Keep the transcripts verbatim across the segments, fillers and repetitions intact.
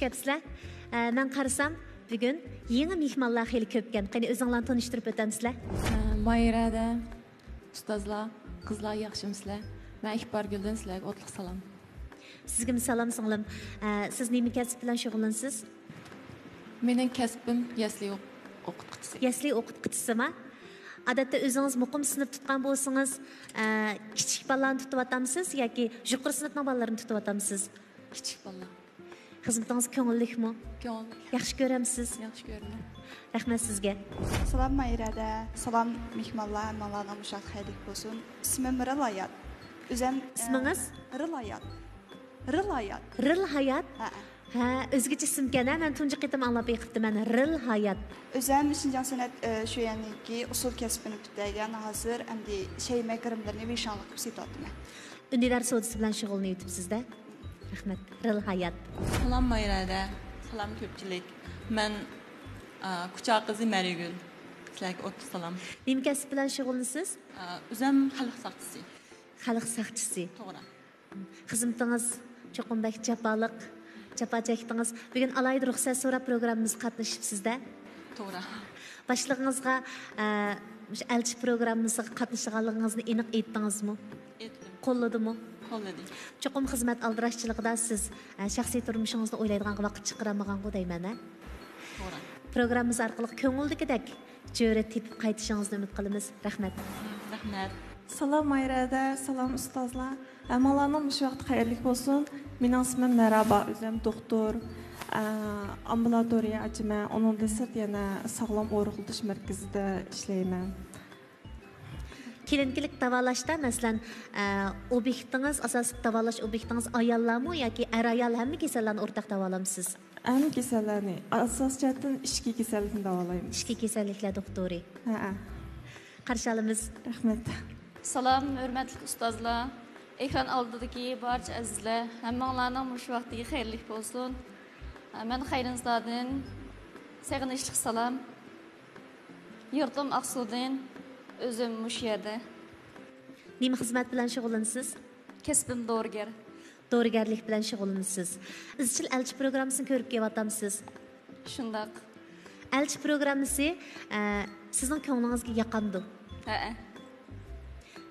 كەپسىلەر. ئە، مەن قارىسام، بۈگۈن يېڭى مېھمانلار خېلى كۆپكەن. قېنى، ئۆزۈڭلارنى تونۇشتۇرۇپ ئۆتەمسىلەر؟ ئە، ماھىرەدە، ئۇستازلار، قىزلار، ياخشىمۇسىلەر؟ مەن ئىپارگۈلدىن، سىلەرگە ئوتلۇق سالام. سىزگىمۇ سالام، سىڭلىم. ئە، سىز نېمە كەسىپ بىلەن شۇغۇللىنىسىز؟ مېنىڭ كەسپىم يەسلى ئوق-، ئوقۇتقۇچىسى. يەسلى ئوقۇتقۇچىسىما؟ ئادەتتە ئۆزىڭىز مۇقىم سىنىپ تۇتقان بولسىڭىز، ئە، كىچىك بالىلارنى تۇتۇۋاتامسىز ياكى يۇقىرى سىنىپنىڭ بالىلىرىنى تۇتۇۋاتامسىز؟ كىچىك بالىلار. خىزمىتىڭىز كۆڭۈللۈكمۇ؟ كۆڭۈللۈك. ياخشى كۆرەمسىز؟ ياخشى كۆرىمەن. رەھمەت سىزگە. سالام ماھىرەدە. سالام مېھمانلار، ھەممىڭلارنىڭ مۇشۇ ۋاقتى خەيرلىك بولسۇن. ئىسمىم رىل ھايات. ئۆزەم، ئىسمىڭىز؟ ئە، رىل ھايات. رىل ھايات. رىل ھايات؟ ھەئە. ھە، ئۆزگىچە ئىسىمكەن، ھە؟ مەن تۇنجى قېتىم ئاڭلاپ بېقىپتىمەن، رىل ھايات. ئۆزەم شىنجاڭ سەنئەت، ئە، شۆيۈەنلىكى ئۇسسۇل كەسپىنى پۈتتۈرگەن، ھازىر ئەمدى شەيمە گىرىملىرىنى ۋېيشاڭلىق قىلىپ سېتىۋاتىمەن. ئۈندىدار سودىسى بىلەن شۇغۇللىنىۋېتىپسىز-دە. رەھمەت. رىل ھايات. سالام ماھىرەدە. سالام كۆپچىلىك. مەن، ئا، كۇچا قىزى مەرىگۈل. سىلەرگە ئوتلۇق سالام. نېمە كەسىپ بىلەن شۇغۇللىنىسىز؟ ئا، ئۆزەم خەلق ساقچىسى. خەلق ساقچىسى. توغرا. خىزمىتىڭىز چوقۇم بەك جاپالىق، جاپا چەكتىڭىز. بۈگۈن ئالاھىدە رۇخسەت سوراپ پروگراممىمىزغا قاتنىشىپسىز-دە. توغرا. باشلىقىڭىزغا، ئە، مۇشۇ ئەلچى پروگراممىسىغا قاتنىشىدىغانلىقىڭىزنى ئېنىق ئېيتتىڭىزمۇ؟ ئېيتتىم. قوللىدىمۇ؟ قوللىدى. چوقۇم خىزمەت ئالدىراشچىلىقىدا سىز، ئە، شەخسىي تۇرمۇشىڭىزنى ئويلايدىغانغا ۋاقىت چىقىرالمىغانغۇ دەيمەن-ھە؟ توغرا. پروگراممىمىز ئارقىلىق كۆڭۈلدىكىدەك جۆرە تېپىپ قايتىشىڭىزنى ئۈمىد قىلىمىز. رەھمەت. رەھمەت. سالام ماھىرەدە، سالام ئۇستازلار. ھەممىڭلارنىڭ مۇشۇ ۋاقتى خەيرلىك بولسۇن. مېنىڭ ئىسمىم مەرھابا، ئۆزۈم دوختۇر، ئە، ئامبۇلاتورىيە ئاچىمەن. ئۇنىڭدىن سىرت يەنە ساغلام ئورۇقلىتىش مەركىزىدە ئىشلەيمەن. كلىنىكىلىق داۋالاشتا، مەسىلەن، ئە، ئوبيېكتىڭىز، ئاساسلىق داۋالاش ئوبيېكتىڭىز ئاياللارمۇ ياكى ئەر-ئايال ھەممە كېسەللەرنى ئورتاق داۋالامسىز؟ ھەممە كېسەللەرنى، ئاساسىي جەھەتتىن ئىچكى كېسەللىكنى داۋالايمىز. ئىچكى كېسەللىكلەر دوختۇرى. ھەئە. قارشى ئالىمىز. رەھمەت. سالام، ھۆرمەتلىك ئۇستازلار، ئېكران ئالدىدىكى بارچە ئەزىزلەر، ھەممىڭلارنىڭ مۇشۇ ۋاقتى خەيرلىك بولسۇن. مەن خەيرىنىسادىن، سېغىنىشلىق سالام. يۇرتۇم ئاقسۇدىن، ئۆزۈم مۇشۇ يەردە. نېمە خىزمەت بىلەن شۇغۇللىنىسىز؟ كەسپىم دورىگەر. دورىگەرلىك بىلەن شۇغۇللىنىسىز. ئىزچىل ئەلچى پروگراممىسىنى كۆرۈپ كېلىۋاتامسىز؟ شۇنداق. ئەلچى پروگراممىسى، ئە، سىزنىڭ كۆڭلىڭىزگە ياقامدۇ؟ ھەئە.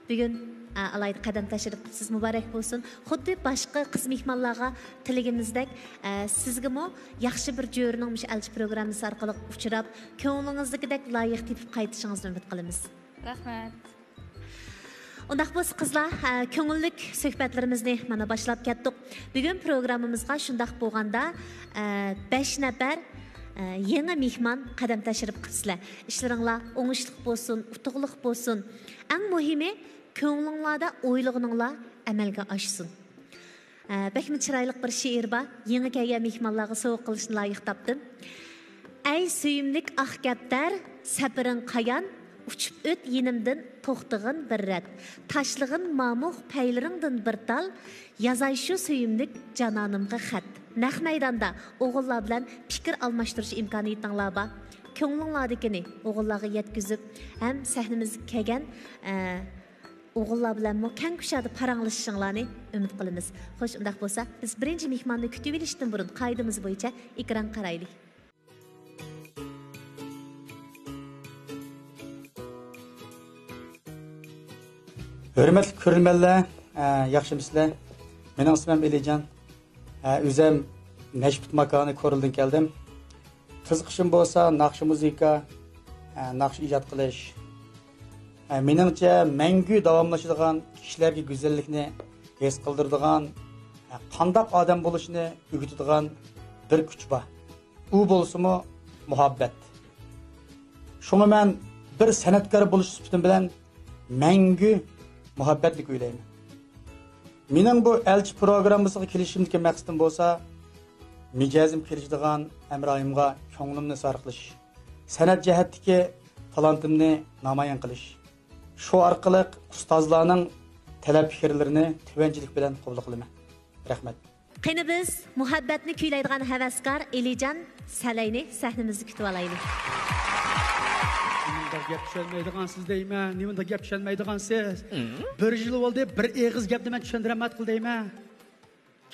بۈگۈن، ئە، ئالاھىدە قەدەم تەشرىپ قىپسىز، مۇبارەك بولسۇن. خۇددى باشقا قىز مېھمانلارغا تىلىگىمىزدەك، ئە، سىزگىمۇ ياخشى بىر جۆرىنىڭ مۇشۇ ئەلچى پروگراممىسى ئارقىلىق ئۇچراپ، كۆڭلىڭىزدىكىدەك لايىق تېپىپ قايتىشىڭىزنى ئۈمىد قىلىمىز. رەھمەت. ئۇنداق بولسا، قىزلار، ئە، كۆڭۈللۈك سۆھبەتلىرىمىزنى مانا باشلاپ كەتتۇق. بۈگۈن پروگراممىمىزغا شۇنداق بولغاندا، ئە، بەش نەپەر، ئە، يېڭى مېھمان قەدەم تەشرىپ قىپسىلەر. ئىشلىرىڭلار ئوڭۇشلۇق بولسۇن، ئۇتۇقلۇق بولسۇن. ئەڭ مۇھىمى، كۆڭلۈڭلاردا ئويلىغىنىڭلار ئەمەلگە ئاشسۇن. ئە، بەكمۇ چىرايلىق بىر شېئىر بار. يېڭى كەلگەن مېھمانلارغا سوۋغا قىلىشنى لايىق تاپتىم. ئەي سۆيۈملۈك ئاق كەپتەر، سەپىرىڭ قايان، ئۇچۇپ ئۆت يېنىمدىن توختىغىن بىر رەت. تاشلىغىن مامۇق پەيلىرىڭدىن بىر تال، يازاي شۇ سۆيۈملۈك جانانىمغا خەت. نەق مەيداندا ئوغۇللار بىلەن پىكىر ئالماشتۇرۇش ئىمكانىيىتىڭلار بار. كۆڭلۈڭلاردىكىنى ئوغۇللارغا يەتكۈزۈپ، ھەم سەھنىمىزگە كەلگەن، ئە، ئوغۇللار بىلەنمۇ كەڭ كۇشادە پاراڭلىشىشىڭلارنى ئۈمىد قىلىمىز. خوش، ئۇنداق بولسا، بىز بىرىنچى مېھماننى كۈتۈۋېلىشتىن بۇرۇن، قائىدىمىز بويىچە ئېكرانغا قارايلى. ھۆرمەتلىك كۆرۈرمەنلەر، ئە، ياخشىمۇسىلەر؟ مېنىڭ ئىسمىم ئېلىجان. ئە، ئۆزۈم نەشپۈت ماكانى كورلىدىن كەلدىم. قىزىقىشىم بولسا ناخشا مۇزىكا، ئە، ناخشا ئىجاد قىلىش. ئە، مېنىڭچە، مەڭگۈ داۋاملىشىدىغان، كىشىلەرگە گۈزەللىكنى ھېس قىلدۇرىدىغان، ئە، قانداق ئادەم بولۇشنى ئۆگىتىدىغان بىر كۈچ بار. ئۇ بولسىمۇ مۇھەببەت. شۇڭا مەن بىر سەنئەتكار بولۇش سۈپىتىم بىلەن مەڭگۈ مۇھەببەتنى كۈيلەيمەن. مېنىڭ بۇ ئەلچى پروگراممىسىغا كېلىشىمدىكى مەقسىتىم بولسا، مىجەزىم كېلىشىدىغان ھەمراھىمغا كۆڭلۈمنى ئىزھار قىلىش، سەنئەت جەھەتتىكى تالانتىمنى نامايان قىلىش، شۇ ئارقىلىق ئۇستازلارنىڭ تەلەپ پىكىرلىرىنى تۆۋەنچىلىك بىلەن قوبۇل قىلىمەن. رەھمەت. قېنى، بىز مۇھەببەتنى كۈيلەيدىغان ھەۋەسكار ئېلىجان سەلەينى سەھنىمىزدە كۈتۈۋالايلى. نېمىنداق گەپ چۈشەنمەيدىغانسىز دەيمەن، نېمىنداق گەپ چۈشەنمەيدىغانسىز؟ بىر يىل بولدى، بىر ئېغىز گەپنى مەن چۈشەندۈرەلمەيۋاتقىلى دەيمەن.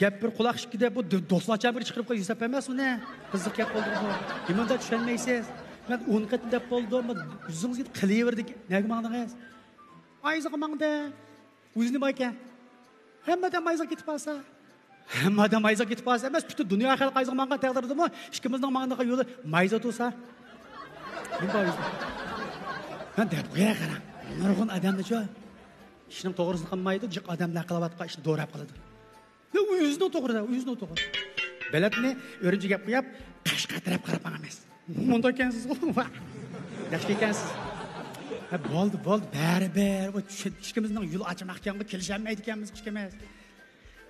گەپ بىر قۇلاق ئىككى دەپ، بۇ دو-، دوستلارچە بىر چىقىرىپ قويۇپ يۈزلەپ بەرمەس ئۇنى. قىزىق گەپ بولدى بۇ. نېمانداق چۈشەنمەيسىز؟ مەن ئون قېتىم دەپ بولدۇم، بۇ يۈزىڭىزگە قىلىۋېرىدىكەن. نەگە ماڭدىڭىز؟ ئايزىغا ماڭدى. ئۆزىنى باركەن. ھەممە ئادەم ئايزىغا كېتىپ قالسا. ھەممە ئادەم ئايزىغا كېتىپ قالسا ئەمەس، پۈتۈن دۇنيا خەلقى ئايزىغا ماڭغان تەقدىردىمۇ ئىككىمىزنىڭ ماڭىدىغان يولى مايزا تۇرسا. نېمە بار يۈزدە؟ مەن دەپ قوياي قاراڭ. نۇرغۇن ئادەمنىچۇ؟ ئىشنىڭ توغرىسىنى قىلمايدۇ، جىق ئادەملەر قىلىۋاتقان ئىشنى دوراپ قىلىدۇ. يا، ئۇ ئۆزىنىڭ توغرىدا، ئۆزىنىڭ توغرىدا. بېلەتنى ئۆرۈمچىگە قويۇپ، قەشقەر تەرەپ قاراپ ماڭىمىز. مۇنداق ئىكەنسىز، ۋاھ. ياخشى ئىكەنسىز. ھە، بولدى، بولدى، بەرىبىر. بۇ چۈشۈن-، ئىككىمىزنىڭ يول ئاچماقكەن، بۇ كېلىشەلمەيدىكەنمىز، ئىككىمىز.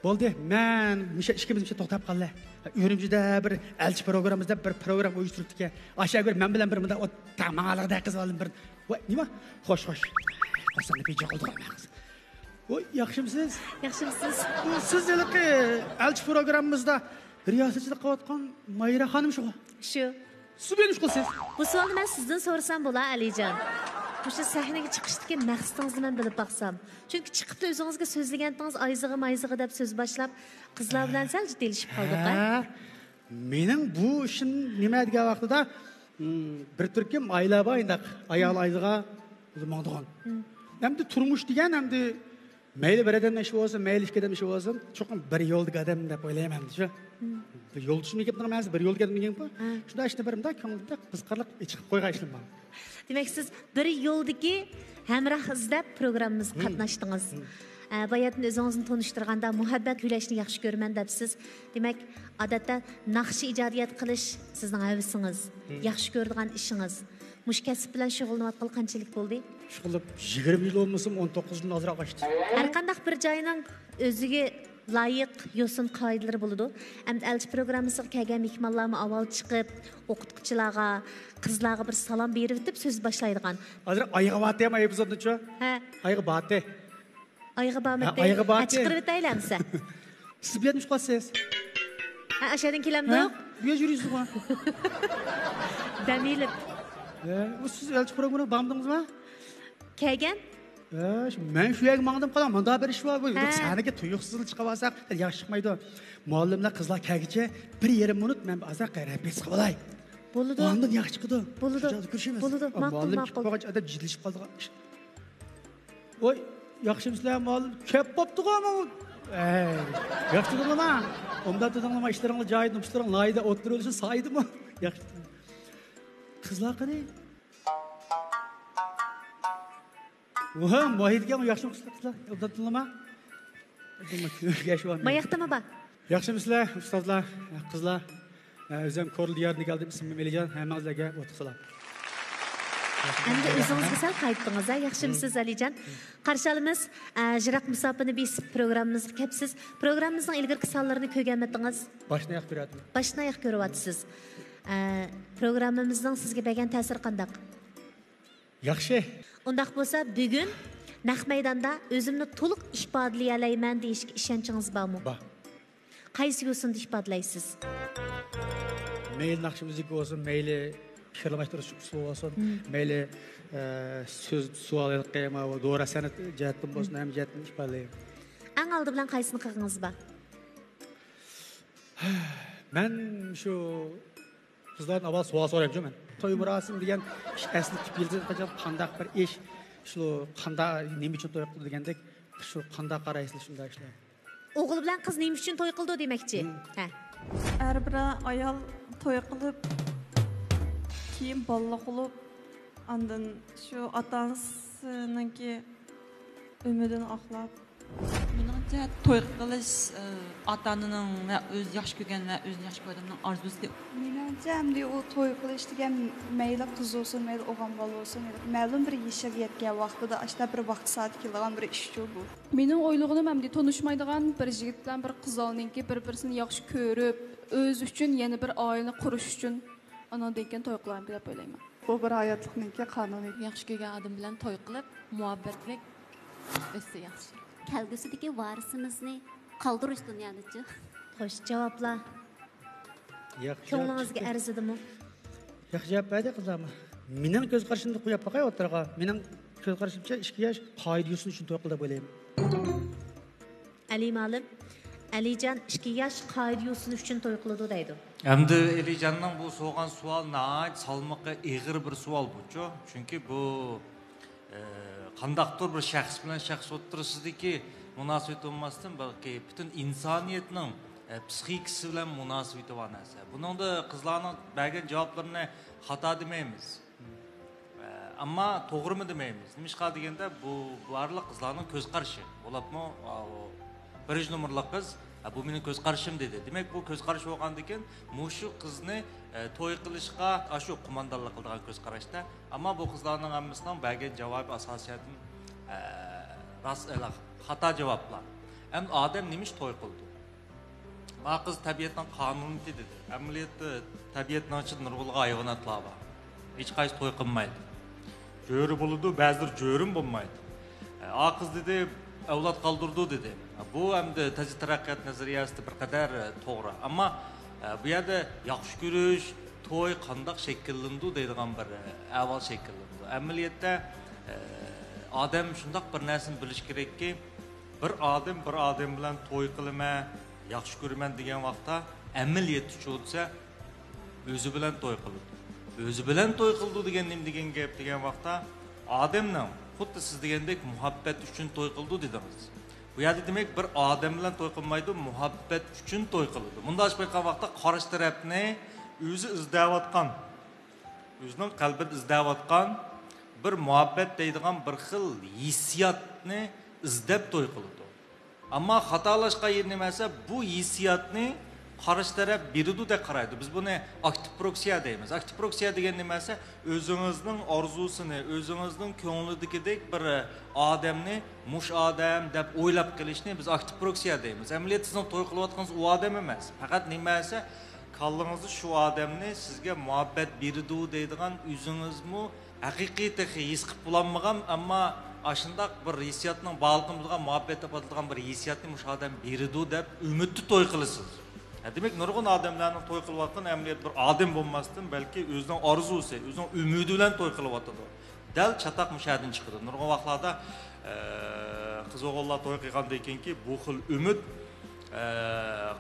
بولدى، مەن مۇشۇ ئىككىمىز مۇشۇ توختاپ قاللى. ئۈرۈمچىدە بىر ئەلچى پروگراممىمىز دەپ بىر پروگرامما ئۇيۇشتۇرۇپتىكەن. ئاشۇ يەرگە ماڭا بىلەن بىر مۇنداق ئوتتا ماڭالىغىدەك قىز بالىم بىر. ۋاي، نېمە؟ خوش، خوش. ئەسلىدە بىجىق قىلدىغان قىز. ۋاي، ياخشىمسىز؟ ياخشىمسىز؟ سىز ھېلىقى ئەلچى پروگراممىمىزدا رىياسەتچىلىك قىلىۋاتقان مايرا خانىم شۇغۇ؟ شۇ. سىز بىلەن ئىش قىلىسىز؟ بۇ سوئالنى مەن سىزدىن سورىسام بولا، ئەلىجان. مۇشۇ سەھنىگە چىقىشتىكى مەقسىتىڭىزنى مەن بىلىپ باقسام. چۈنكى چىقىپلا ئۆزىڭىزگە سۆزلىگەنتىڭىز، ئايزىغا مايزىغا دەپ سۆز باشلاپ، قىزلار بىلەن سەل جىددىيلىشىپ قالدۇق-ھە؟ ھە؟ مېنىڭ بۇ ئىشىم نېمە دېگەن ۋاقتىدا، م، بىر تۈركۈم ئائىلە بار، ئايال ئايزىغا ماڭىدىغان. ئەمدى تۇرمۇش دېگەن ئەمدى مەيلى بىر ئادەمنىڭ ئىشى بولسۇن، مەيلى ئىككى ئادەمنىڭ ئىشى بولسۇن، چوقۇم بىر يولدىكى ئادەم دەپ ئويلايمەن، شۇ. بىر يولدىشىم گەپنىڭ مەنىسى بىر يولدىكى ئادەم دېگەن بۇ. شۇنداق ئىشنى بىر مۇنداق كۆڭلۈمدە قىزىقارلىق ئېچىقىپ قويغان ئىشلىرىم بار. دېمەك، سىز بىر يولدىكى ھەمراھ ئىزدەپ پروگراممىمىزغا قاتناشتىڭىز. ئە، باياتىن ئۆزىڭىزنى تونۇشتۇرغاندا، مۇھەببەت كۈيلەشنى ياخشى كۆرىمەن دەپسىز. دېمەك، ئادەتتە ناخشا ئىجادىيەت قىلىش سىزنىڭ ھەۋىسىڭىز، ياخشى كۆرىدىغان ئىشىڭىز. مۇشۇ كەسىپ بىلەن شۇغۇللىنىۋاتقىلى قانچىلىك بولدى؟ شۇغۇللىنىپ يىگىرمە يىل بولمىسىمۇ، ئون توققۇز يىلدىن ئازراق ئاشتى. ھەر قانداق بىر جاينىڭ ئۆزىگە لايىق يوسۇن قائىدىلىرى بولىدۇ. ئەمدى ئەلچى پروگراممىسىغا كەلگەن مېھمانلارمۇ ئاۋۋال چىقىپ، ئوقۇتقۇچىلارغا، قىزلارغا بىر سالام بېرىۋېتىپ سۆز باشلايدىغان. ھازىر ئايغا باتى ما ئېپىزودنىچۇ؟ ھە. ئايغا باتى. ئايغا بارمىدى. ھە، ئايغا باتى. ھە، چىقىرىۋېتەيلى ئەمسە. سىز بۇ يەردىن چىقىۋاتىسىز. ھە، ئاشۇ يەردىن كېلەمدۇق؟ ھە؟ بۇ يەردە يۈرىسىزغۇ. دەم ئېلىپ. ھە، ئۇ سىز ئەلچى پروگراممىغا بارمىدىڭىزما؟ كەلگەن. ھە، شۇ، مەن شۇ يەرگە ماڭدىم قالا، مۇندا بىر ئىش بار. بۇ ھە. سەھنىگە تۇيۇقسىزلا چىقىۋالساق ياخشى چىقمايدۇ. مۇئەللىملەر قىزلار كەلگۈچە بىر يېرىم مىنۇت مەن ئازراق رېپېتىتسىيە قىلىۋالاي. بولىدۇ. ئاندىن ياخشى چىقىدۇ. بولىدۇ. شۇ جايدا كۆرۈشىمىز. بولىدۇ. ماقۇل، مۇئەللىم ماقۇل. چىقىپ قالغاچ ئادەم جىددىيلىشىپ قالىدىغان ئىش. ۋاي، ياخشىمۇسىلەر مۇئەللىم؟ كەپ بوپتىغۇ مۇ؟ ئەي، ياخشى تۇردۇڭلارما؟ ئومدان تۇردۇڭلارما؟ ئىشلىرىڭلار جايىدا، نوپۇسلىرىڭ لايىھىدە ئولتۇرۇۋېلىشىڭ سايىدىمۇ؟ ياخشى. قىزلار قېنى؟ ۋاھ، ماھىدىكەن ياخشىمۇ قىزلار؟ ئومدان تۇردۇڭلارما؟ ياخشى بار. ماياقتىمۇ بار؟ ياخشىمۇسىلەر، ئۇستازلار، قىزلار؟ ئۆزۈم كورلا دىيارىدىن كەلدىم، ئىسمىم ئەلىجان، ھەممىڭىزلەرگە ئوتلۇق سالام. ئەمدى ئۆزىڭىزگە سەل قايتتىڭىز، ھە؟ ياخشىمسىز، ئەلىجان؟ قارشى ئالىمىز، ئە، يىراق مۇساپىنى بېسىپ پروگراممىمىزغا كەپسىز. پروگراممىمىزنىڭ ئىلگىرىكى سانلىرىنى كۆرگەنمىدىڭىز؟ باشتىن ئاياق كۆرۈۋاتىمەن. باشتىن ئاياق كۆرۈۋاتىسىز. ئە، پروگراممىمىزنىڭ سىزگە بەرگەن تەسىرى قانداق؟ ياخشى. ئۇنداق بولسا، بۈگۈن نەق مەيداندا ئۆزۈمنى تولۇق ئىپادىلىيەلەيمەن دېيىشكە ئىشەنچىڭىز بارمۇ؟ بار. قايسى يوسۇندا ئىپادىلەيسىز؟ مەيلى ناخشا مۇزىكا بولسۇن، مەيلى پىكىر ئالماشتۇرۇش ئۇسۇلى بولسۇن، مەيلى، ئە، سۆز، سوئال، ھېلىقى، ماۋۇ دورا سەنئەت جەھەتتىن بولسۇن، ھەممە جەھەتتىن ئىپادىلەيمەن. ئەڭ ئالدى بىلەن قايسىنى قىلغىڭىز بار؟ مەن شۇ قىزلاردىن ئاۋۋال سوئال سورايمىچۇ مەن. توي مۇراسىمى دېگەن ئىش ئەسلى تۈپ يىلتىزى قاچان، قانداق بىر ئىش، شۇ قانداق، نېمە ئۈچۈن توي قىلىدۇ دېگەندەك، شۇ قانداق قارايسىلەر شۇنداق ئىشلار؟ ئوغۇل بىلەن قىز نېمە ئۈچۈن توي قىلىدۇ دېمەكچى؟ ھە. ھەر بىر ئايال توي قىلىپ، كېيىن بالىلىق بولۇپ، ئاندىن شۇ ئاتا ئانىسىنىڭكى ئۈمىدىنى ئاقلاپ، مېنىڭچە، توي قىلىش، ئاتا-ئانىنىڭ ۋە ئۆزى ياخشى كۆرگەن ۋە ئۆزىنى ياخشى كۆرگەن ئادەمنىڭ ئارزۇسى. مېنىڭچە، ئەمدى ئۇ توي قىلىش دېگەن مەيلى قىز بولسۇن، مەيلى ئوغۇل بالا بولسۇن، مەلۇم بىر يېشىغا يەتكەن ۋاقتىدا ئاشۇنداق بىر ۋاقتى سائەتتە كېلىدىغان بىر ئىشچۇ بۇ. مېنىڭ ئويلىغىنىم، ئەمدى تونۇشمايدىغان بىر يىگىت بىلەن بىر قىزلارنىڭكى بىر-بىرسىنى ياخشى كۆرۈپ، ئۆزى ئۈچۈن يەنە بىر ئائىلىنى قۇرۇش ئۈچۈن ئانىڭدىن كېيىن توي قىلايمىكىن دەپ ئويلايمەن. بۇ بىر ھاياتلىقنىڭكى قانۇنى. ياخشى كۆرگەن ئادەم بىلەن توي قىلىپ، مۇھەببەتلىك ئۆتسە ياخشى. كەلگۈسىدىكى ۋارىسىمىزنى قالدۇرۇش دۇنيادىچۇ؟ خوش، جاۋابلار ياخشى كۆڭلىڭىزگە ئەرزىدىمۇ؟ ياخشى جاۋاب بەردى قىزلارمۇ. مېنىڭ كۆز قارىشىمنى قويۇپ باقاي ئوتتۇرىغا. مېنىڭ كۆز قارىشىمچە، ئىككى ياش قائىدە يوسۇن ئۈچۈن توي قىلدى دەپ ئويلايمەن. ئەلىم ئالىم، ئەلىجان ئىككى ياش قائىدە يوسۇنى ئۈچۈن توي قىلىدۇ دەيدۇ. ئەمدى ئەلىجاننىڭ بۇ سورىغان سوئال ناھايىتى سالمىقى ئېغىر بىر سوئال بۇچۇ. چۈنكى بۇ، ئە، قانداقتۇر بىر شەخس بىلەن شەخس ئوتتۇرىسىدىكى مۇناسىۋەت بولماستىن، بەلكى پۈتۈن ئىنسانىيەتنىڭ، ئە، پسىخىكىسى بىلەن مۇناسىۋىتى بار نەرسە. بۇنىڭدا قىزلارنىڭ بەرگەن جاۋابلىرىنى خاتا دېمەيمىز. ئەمما توغرىمۇ دېمەيمىز. نېمىشقا دېگەندە، بۇ بارلىق قىزلارنىڭ كۆز قارىشى. بولۇپمۇ، ئاۋۇ بىرىنچى نومۇرلۇق قىز، «ھە، بۇ مېنىڭ كۆز قارىشىم» دېدى. دېمەك، بۇ كۆز قارىشى بولغاندىكىن، مۇشۇ قىزنى، ئە، توي قىلىشقا ئاشۇ قوماندانلىق قىلىدىغان كۆز قاراشتا. ئەمما بۇ قىزلارنىڭ ھەممىسىنىڭ بەرگەن جاۋابى ئاساسىيەتتىن، ئە، راست، ئە، خاتا جاۋابلار. ئەمدى ئادەم نېمە ئۈچۈن توي قىلىدۇ؟ ما قىز تەبىئەتنىڭ قانۇنىيىتى دېدى. ئەمەلىيەتتە تەبىئەتنىڭ ئىچىدە نۇرغۇنلىغان ھايۋاناتلار بار. ھېچقايسى توي قىلمايدۇ. جۆرە بولىدۇ، بەزىلىرى جۆرىمۇ بولمايدۇ. ئە، ئا قىز دېدى، ئەۋلاد قالدۇرىدۇ دېدى. بۇ ئەمدى تېز تەرەققىيات نەزەرىيەسىدە بىر قەدەر، ئە، توغرا. ئەمما، ئە، بۇ يەردە ياخشى كۆرۈش، توي قانداق شەكىللىنىدۇ دەيدىغان بىر، ئە، ئەھۋال شەكىللىنىدۇ. ئەمەلىيەتتە، ئە، ئادەم شۇنداق بىر نەرسىنى بىلىشى كېرەككى، بىر ئادەم بىر ئادەم بىلەن توي قىلىمەن، ياخشى كۆرىمەن دېگەن ۋاقىتتا، ئەمەلىيەتتە چۇ دېسە، ئۆزى بىلەن توي قىلىدۇ. ئۆزى بىلەن توي قىلىدۇ دېگەن نېمە دېگەن گەپ دېگەن ۋاقىتتا، ئادەمنىڭ خۇددى سىز دېگەندەك مۇھەببەت ئۈچۈن توي قىلىدۇ دېدىڭىز. بۇ يەردە دېمەك بىر ئادەم بىلەن توي قىلمايدۇ، مۇھەببەت ئۈچۈن توي قىلىدۇ. مۇنداق ئېلىپ ئېيتقان ۋاقىتتا قارشى تەرەپنى ئۆزى ئىزدەۋاتقان، ئۆزىنىڭ قەلبىدە ئىزدەۋاتقان بىر مۇھەببەت دەيدىغان بىر خىل ھېسسىياتنى ئىزدەپ توي قىلىدۇ. ئەمما خاتالاشقان يېرى نېمە دېسە، بۇ ھېسسىياتنى قارشى تەرەپ بېرىدۇ دەپ قارايدۇ. بىز بۇنى ئاكتىپ پروكسىيە دەيمىز. ئاكتىپ پروكسىيە دېگەن نېمە دېسە، ئۆزىڭىزنىڭ ئارزۇسىنى، ئۆزىڭىزنىڭ كۆڭلىدىكىدەك بىر ئادەمنى مۇشۇ ئادەم دەپ ئويلاپ قېلىشنى بىز ئاكتىپ پروكسىيە دەيمىز. ئەمەلىيەتتە سىزنىڭ توي قىلىۋاتقىنىڭىز ئۇ ئادەم ئەمەس. پەقەت نېمە دېسە، كاللىڭىزدا شۇ ئادەمنى سىزگە مۇھەببەت بېرىدۇ دەيدىغان ئۆزىڭىزمۇ ھەقىقىي تېخى ھېس قىلىپ بولالمىغان، ئەمما ئاشۇنداق بىر ھېسسىياتنىڭ بارلىقىنى بىلىدىغان، مۇھەببەت دەپ ئاتىلىدىغان بىر ھېسسىياتنى مۇشۇ ئادەم بېرىدۇ دەپ ئۈمىدتە توي قىلىسىز. ھە، دېمەك، نۇرغۇن ئادەملەرنىڭ توي قىلىۋاتقىنى ئەمەلىيەتتە بىر ئادەم بولماستىن، بەلكى ئۆزىنىڭ ئارزۇسى، ئۆزىنىڭ ئۈمىدى بىلەن توي قىلىۋاتىدۇ. دەل چاتاق مۇشۇ يەردىن چىقىدۇ. نۇرغۇن ۋاقىتلاردا، ئە، قىز ئوغۇللار توي قىلغاندىن كېيىنكى بۇ خىل ئۈمىد، ئە،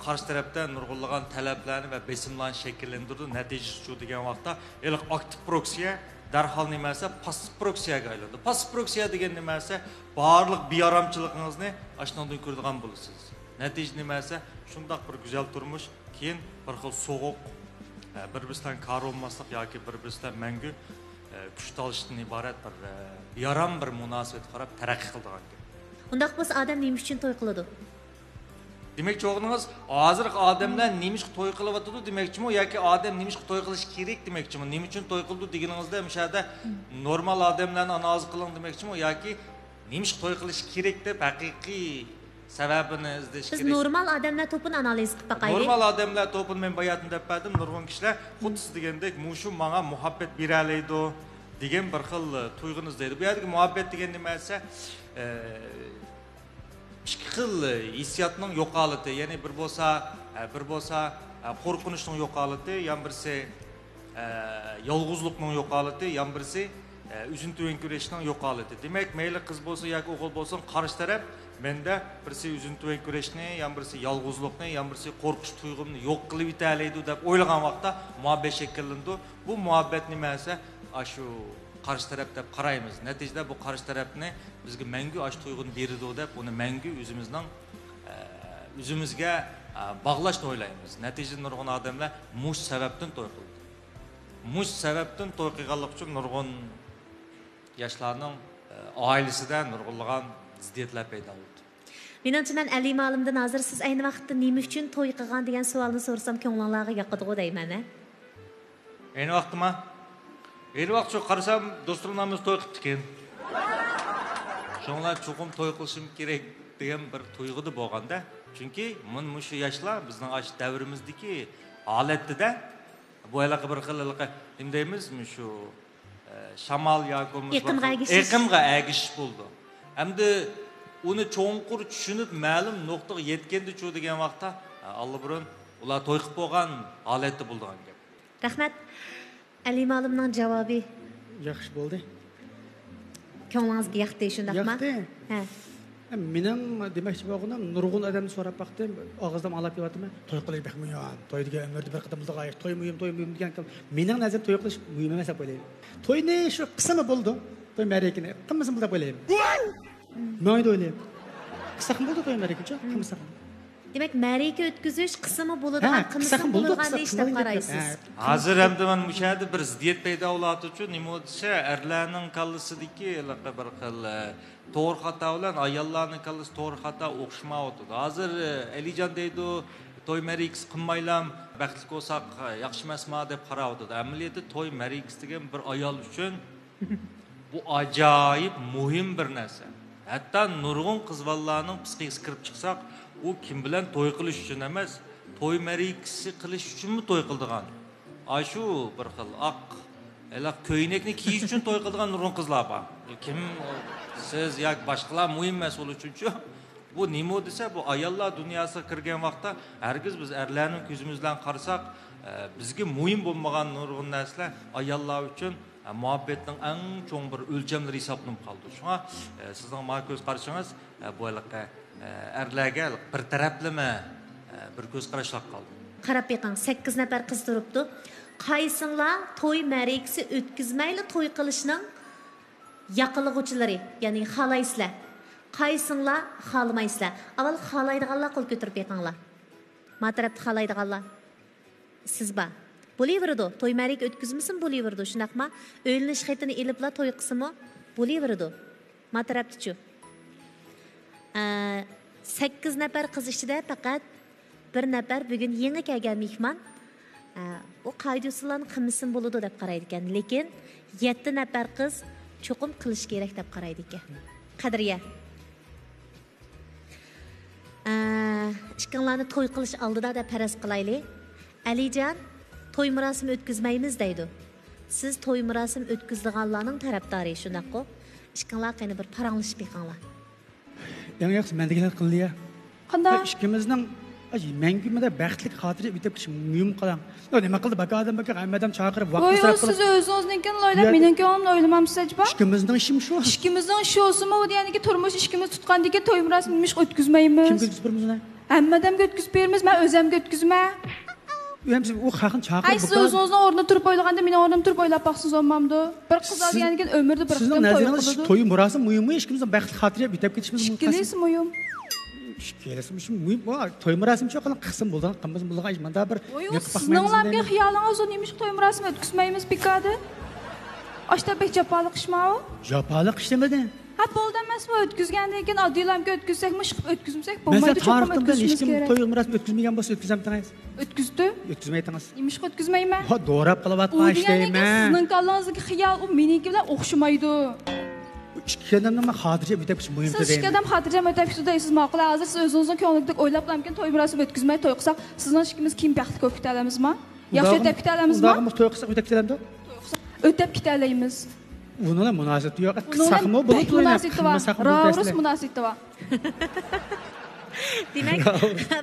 قارشى تەرەپتە نۇرغۇنلىغان تەلەپلەرنى ۋە بېسىملارنى شەكىللەندۈرىدۇ. نەتىجىسى شۇ دېگەن ۋاقىتتا ھېلىقى ئاكتىپ پروكسىيە دەرھال نېمە دېسە، پاسسىپ پروكسىيەگە ئايلىنىدۇ. پاسسىپ پروكسىيە دېگەن نېمە دېسە، بارلىق بىئارامچىلىقىڭىزنى ئاشۇنىڭدىن كۆرىدىغان بولىسىز. نەتىجىدە نېمە دېسە، شۇنداق بىر گۈزەل تۇرمۇش، كېيىن بىر خىل سوغۇق، ئە، بىر-بىرسى بىلەن كارى بولماسلىق ياكى بىر-بىرسى بىلەن مەڭگۈ، ئە، كۈچ تالىشىشتىن ئىبارەت بىر، ئە، بىئارام بىر مۇناسىۋەتكە قاراپ تەرەققىي قىلىدىغان گەپ. ئۇنداق بولسا ئادەم نېمە ئۈچۈن توي قىلىدۇ؟ دېمەكچى بولغىنىڭىز، ھازىرقى ئادەملەر نېمىشقا توي قىلىۋاتىدۇ دېمەكچىمۇ ياكى ئادەم نېمىشقا توي قىلىش كېرەك دېمەكچىمۇ؟ نېمە ئۈچۈن توي قىلىدۇ دېگىنىڭىزدە مۇشۇ يەردە نورمال ئادەملەرنى ئانالىز قىلىڭ دېمەكچىمۇ ياكى نېمىشقا توي قىلىش كېرەك دەپ ھەقىقىي سەۋەبىنى ئىزدەش بىز كېرەك. نورمال ئادەملەر توپىنى ئانالىز قىلىپ باقايلى. نورمال ئادەملەر توپىنى مەن باياتىن دەپ بەردىم، نۇرغۇن كىشىلەر خۇددى سىز دېگەندەك مۇشۇ ماڭا مۇھەببەت بېرەلەيدۇ دېگەن بىر خىل تۇيغۇنى ئىزدەيدۇ. بۇ يەردىكى مۇھەببەت دېگەن نېمە دېسە، ئە، ئىككى خىل ھېسسىياتنىڭ يوق ھالىتى، يەنى بىر بولسا، ئە، بىر بولسا، ئە، قورقۇنچنىڭ يوق ھالىتى، يەنە بىرسى، ئە، يالغۇزلۇقنىڭ يوق ھالىتى، يەنە بىرسى، ئە، ئۆزىنى تۆۋەن كۆرۈشنىڭ يوق ھالىتى. دېمەك، مەيلى قىز بولسۇن ياكى ئوغۇل بولسۇن، قارشى تەرەپ مەندە بىرسى ئۆزىنى تۆۋەن كۆرۈشنى، يەنە بىرسى يالغۇزلۇقنى، يەنە بىرسى قورقۇش تۇيغۇمنى يوق قىلىۋېتەلەيدۇ دەپ ئويلىغان ۋاقىتتا مۇھەببەت شەكىللىنىدۇ. بۇ مۇھەببەت نېمە دېسە، ئاشۇ قارشى تەرەپ دەپ قارايمىز. نەتىجىدە بۇ قارشى تەرەپنى بىزگە مەڭگۈ ئاشۇ تۇيغۇنى بېرىدۇ دەپ، ئۇنى مەڭگۈ ئۆزىمىزنىڭ، ئە، ئۆزىمىزگە، ئە، باغلاشنى ئويلايمىز. نەتىجىدە نۇرغۇن ئادەملەر مۇشۇ سەۋەبتىن توي قىلىدۇ. مۇشۇ سەۋەبتىن توي قىلغانلىقى ئۈچۈن نۇرغۇن ياشلارنىڭ، ئە، ئائىلىسىدە نۇرغۇنلىغان زىددىيەتلەر پەيدا بولىدۇ. مېنىڭچە، مەن ئەلىم ئالىمدىن ھازىر سىز ئەينى ۋاقىتتا نېمە ئۈچۈن توي قىلغان دېگەن سوئالنى سورىسام، كۆڭلۈڭلارغا ياقىدىغۇ دەيمەن، ھە؟ ئەينى ۋاقىتتىما؟ ئەينى ۋاقىت شۇ قارىسام، دوستۇمنىڭ ھەممىسى توي قىپتىكەن. شۇڭلار چوقۇم توي قىلىشىم كېرەك دېگەن بىر تۇيغۇدا بولغاندا. چۈنكى مۇن-، مۇشۇ ياشلار بىزنىڭ ئاشۇ دەۋرىمىزدىكى ھالەتتە-دە، بۇ ھېلىقى بىر خىل ھېلىقى نېمە دەيمىز، مۇشۇ، ئە، شامال ياكى بولمىسا ئېقىمغا ئېگىشىش. ئېقىمغا ئەگىشىش بولىدۇ. ئەمدى ئۇنى چوڭقۇر چۈشىنىپ، مەلۇم نۇقتىغا يەتكەندىچۇ دېگەن ۋاقىتتا، ئە، ئاللىبۇرۇن ئۇلار توي قىلىپ بولغان ھالەتتە بولىدىغان گەپ. رەھمەت. ئەلىم ئالىمنىڭ جاۋابى ياخشى بولدى. كۆڭلىڭىزگە ياقتى، شۇنداقما؟ ياقتى. ھە. مېنىڭ دېمەكچى بولغىنىم، نۇرغۇن ئادەمدىن سوراپ باقتىم، ئاغزىدىن ئاڭلاپ كېلىۋاتىمەن. توي قىلىش بەك مۇھىم. توي دېگەن ئۆمۈردە بىر قېتىملا، توي مۇھىم، توي مۇھىم دېگەن. مېنىڭ نەزىرىمدە توي قىلىش مۇھىم ئەمەس دەپ ئويلايمەن. توينى شۇ قىلسىمۇ بولىدۇ. توي مەرىكىنى قىلمىسىمۇ بولىدۇ دەپ ئويلايمەن. ماڭا ئويلايمەن. قىلساقمۇ بولىدۇ توي مەرىكىنى، قىلمىساقمۇ. دېمەك، مەرىكە ئۆتكۈزۈش قىلسىمۇ بولىدىغان، قىلمىسىمۇ بولىدىغان ئىش دەپ قارايسىز. ھازىر ئەمدى مانا مۇشۇ يەردە بىر زىددىيەت پەيدا بولۇۋاتىدۇچۇ، نېمە دېسە، ئەرلەرنىڭ كاللىسىدىكى ھېلىقى بىر خىل، ئە، توغرا خاتا بىلەن ئاياللارنىڭ كاللىسى توغرا خاتا ئوخشىمايۋاتىدۇ. ھازىر، ئە، ئەلىجان دەيدۇ، توي مەرىكىسى قىلمايلام، بەختلىك بولساق، ئە، ياخشى ئەمەسما دەپ قاراۋاتىدۇ. ئەمەلىيەتتە توي مەرىكىسى دېگەن بىر ئايال ئۈچۈن بۇ ئاجايىپ مۇھىم بىر نەرسە. ھەتتا نۇرغۇن قىز بالىلارنىڭ پىسخىكىسىغا كىرىپ چىقساق، ئۇ كىم بىلەن توي قىلىش ئۈچۈن ئەمەس، توي مەرىكىسى قىلىش ئۈچۈنمۇ توي قىلىدىغان، ئاشۇ بىر خىل ئاق ھېلىقى كۆينەكنى كىيىش ئۈچۈن توي قىلىدىغان نۇرغۇن قىزلار بار. كىم، سىز ياكى باشقىلار مۇھىم ئەمەس ئۇلار ئۈچۈنچۇ. بۇ نېمە دېسە، بۇ ئاياللار دۇنياسىغا كىرگەن ۋاقىتتا، ھەرگىز بىز ئەرلەرنىڭ كۆزىمىز بىلەن قارىساق، ئە، بىزگە مۇھىم بولمىغان نۇرغۇن نەرسىلەر ئاياللار ئۈچۈن، ئە، مۇھەببەتنىڭ ئەڭ چوڭ بىر ئۆلچەملىرى ھېسابلىنىپ قالىدۇ. شۇڭا، ئە، سىزنىڭ مانا كۆز قارىشىڭىز، ئە، بۇ ھېلىقى، ئە، ئەرلەرگە بىر تەرەپلىمە، ئە، بىر كۆز قاراشلاپ قالدى. قاراپ بېقىڭ، سەككىز نەپەر قىز تۇرۇپتۇ. قايسىڭلار توي مەرىكىسى ئۆتكۈزمەيلا توي قىلىشنىڭ ياقلىغۇچىلىرى، يەنى خالايسىلەر؟ قايسىڭلار خالىمايسىلەر؟ ئاۋۋال خالايدىغانلار قول كۆتۈرۈپ بېقىڭلار. ما تەرەپتە خالايدىغانلار؟ سىز بار. بولۇۋېرىدۇ. توي مەرىكە ئۆتكۈزمىسىمۇ بولۇۋېرىدۇ، شۇنداقما؟ ئۆيلىنىش خېتىنى ئېلىپلا توي قىلسىمۇ بولۇۋېرىدۇ. ما تەرەپتىچۇ؟ ئە، سەككىز نەپەر قىز ئىچىدە پەقەت بىر نەپەر بۈگۈن يېڭى كەلگەن مېھمان. ئە، ئۇ قائىدە-ئۇسۇللارنى قىلمىسىمۇ بولىدۇ دەپ قارايدىكەن. لېكىن يەتتە نەپەر قىز چوقۇم قىلىش كېرەك دەپ قارايدىكەن. قەدرىيە. ئە، ئىككىڭلارنى توي قىلىش ئالدىدا دەپ پەرەز قىلايلى. ئەلىجان، توي مۇراسىمى ئۆتكۈزمەيمىز دەيدۇ. سىز توي مۇراسىمى ئۆتكۈزىدىغانلارنىڭ تەرەپدارى، شۇنداققۇ؟ ئىككىڭلار قېنى بىر پاراڭلىشىپ بېقىڭلار. ئەڭ ياخشىسى مەن دېگەننى قىلدى يا. قانداق؟ ئىككىمىزنىڭ مەڭگۈ مۇنداق بەختلىك خاتىرە ئۆتۈپ كېتىشى مۇھىم قاراڭ. يا نېمە قىلدى، باكا ئادەم باكا، ھەممە ئادەم چاقىرىپ ۋاقىت. ۋوي، ئۇ سىز ئۆزىڭىزنىڭكىنى ئويلاپ، مېنىڭكىنى ئويلىمامسىز ئەجەبا؟ ئىككىمىزنىڭ ئىشىمۇ شۇ. ئىككىمىزنىڭ ئىشى بولسىمۇ، بۇ دېگەندىكى تۇرمۇش ئىككىمىز تۇتقاندىكى توي مۇراسىمى نېمىشقا ئۆتكۈزمەيمىز؟ كىمگە ئۆتكۈزۈپ بېرىمىز ئۇنى؟ ھەممە ئادەمگە ئۆتكۈزۈپ بېرىمىز، مەن ئۆزۈمگە ئۆتكۈزىمەن. ئۇ ھەم سىز ئۇ خەقنى چاقىرىپ ھەي، سىز بۇ ئۆزىڭىزنىڭ ئورنىدا تۇرۇپ ئويلىغاندا، مېنىڭ ئورنۇمدا تۇرۇپ ئويلاپ باقسىڭىز بولمامدۇ؟ بىر قىز سىز، ئالغاندىن كېيىن ئۆمرىدە بىر سىزنىڭ قېتىم توي نەزىرىڭىز قىلىدۇ. توي مۇراسىمى مۇھىممۇ، ئىككىمىزنىڭ بەختلىك خاتىرە ئۆتۈپ كېتىشىمىز مۇھىم؟ ئىككىلىسى مۇھىم. ئىككىلىسى مۇشۇ مۇھىم. ۋا، توي مۇراسىمى شۇ قىلىڭ، قىلسىمۇ بولىدىغان، قىلمىسىمۇ بولىدىغان ئىش. مانا بىر ۋوي، ئۇ سىزنىڭلارمۇ خىيالىڭىز، ئۇ نېمىشقا توي مۇراسىمى ئۆتكۈزمەيمىز بىكاردە؟ ئاشتا بەك جاپالىق ئىشمۇ ئۇ؟ جاپالىق ئىش دېمىدى. ھە، بولدى ئەمەسمۇ، ئۆتكۈزگەندىن كېيىن ئاددىيلامكە ئۆتكۈزسەكمۇ ئىش قىلىپ ئۆتكۈزمىسەك بولمايدۇ، چوقۇم ئۆتكۈزۈشىمىز كېرەك. مەسىلەن، تارىختىن بېرى ھېچكىم توي مۇراسىمى ئۆتكۈزمىگەن بولسا ئۆتكۈزەمتىڭىز؟ ئۆتكۈزدى. ئۆتكۈزمەيتىڭىز. ھە، دوراپ قىلىۋاتقان ئىش دەيمەن. سىزنىڭ كاللاڭىزدىكى خىيال ئۇ مېنىڭكى بىلەن ئوخشىمايدۇ. ئىككى ئادەمنىڭ خاتىرجەم ئۆتۈپ كېتىشى مۇھىم. سىز ئىككى ئادەم خاتىرجەم ئۆتۈپ كېتىدۇ دەيسىز، ماقۇل. ھازىر سىز ئۆزىڭىزنىڭ كۆڭلىدەك ئويلاپلامكىن، توي مۇراسىمى ئۆتكۈزمەي توي قىلساق، سىزنىڭ ئىككىمىز كېيىن بەختلىك بولۇپ كېتەلەمىزما؟ ياخشى ئۆتۈپ كېتەلەمىزما؟ ئۇنداقمۇ توي قىلساق ئۆتۈپ كېتەلەمدۇ؟ توي قىلساق ئۆتۈپ كېتەلەيمىز. ئۇنىڭ بىلەن مۇناسىۋىتى يوق. ئۇنىڭ بىلەن بەك مۇناسىۋىتى بار. راۋۇرۇس مۇناسىۋىتى بار. دېمەك،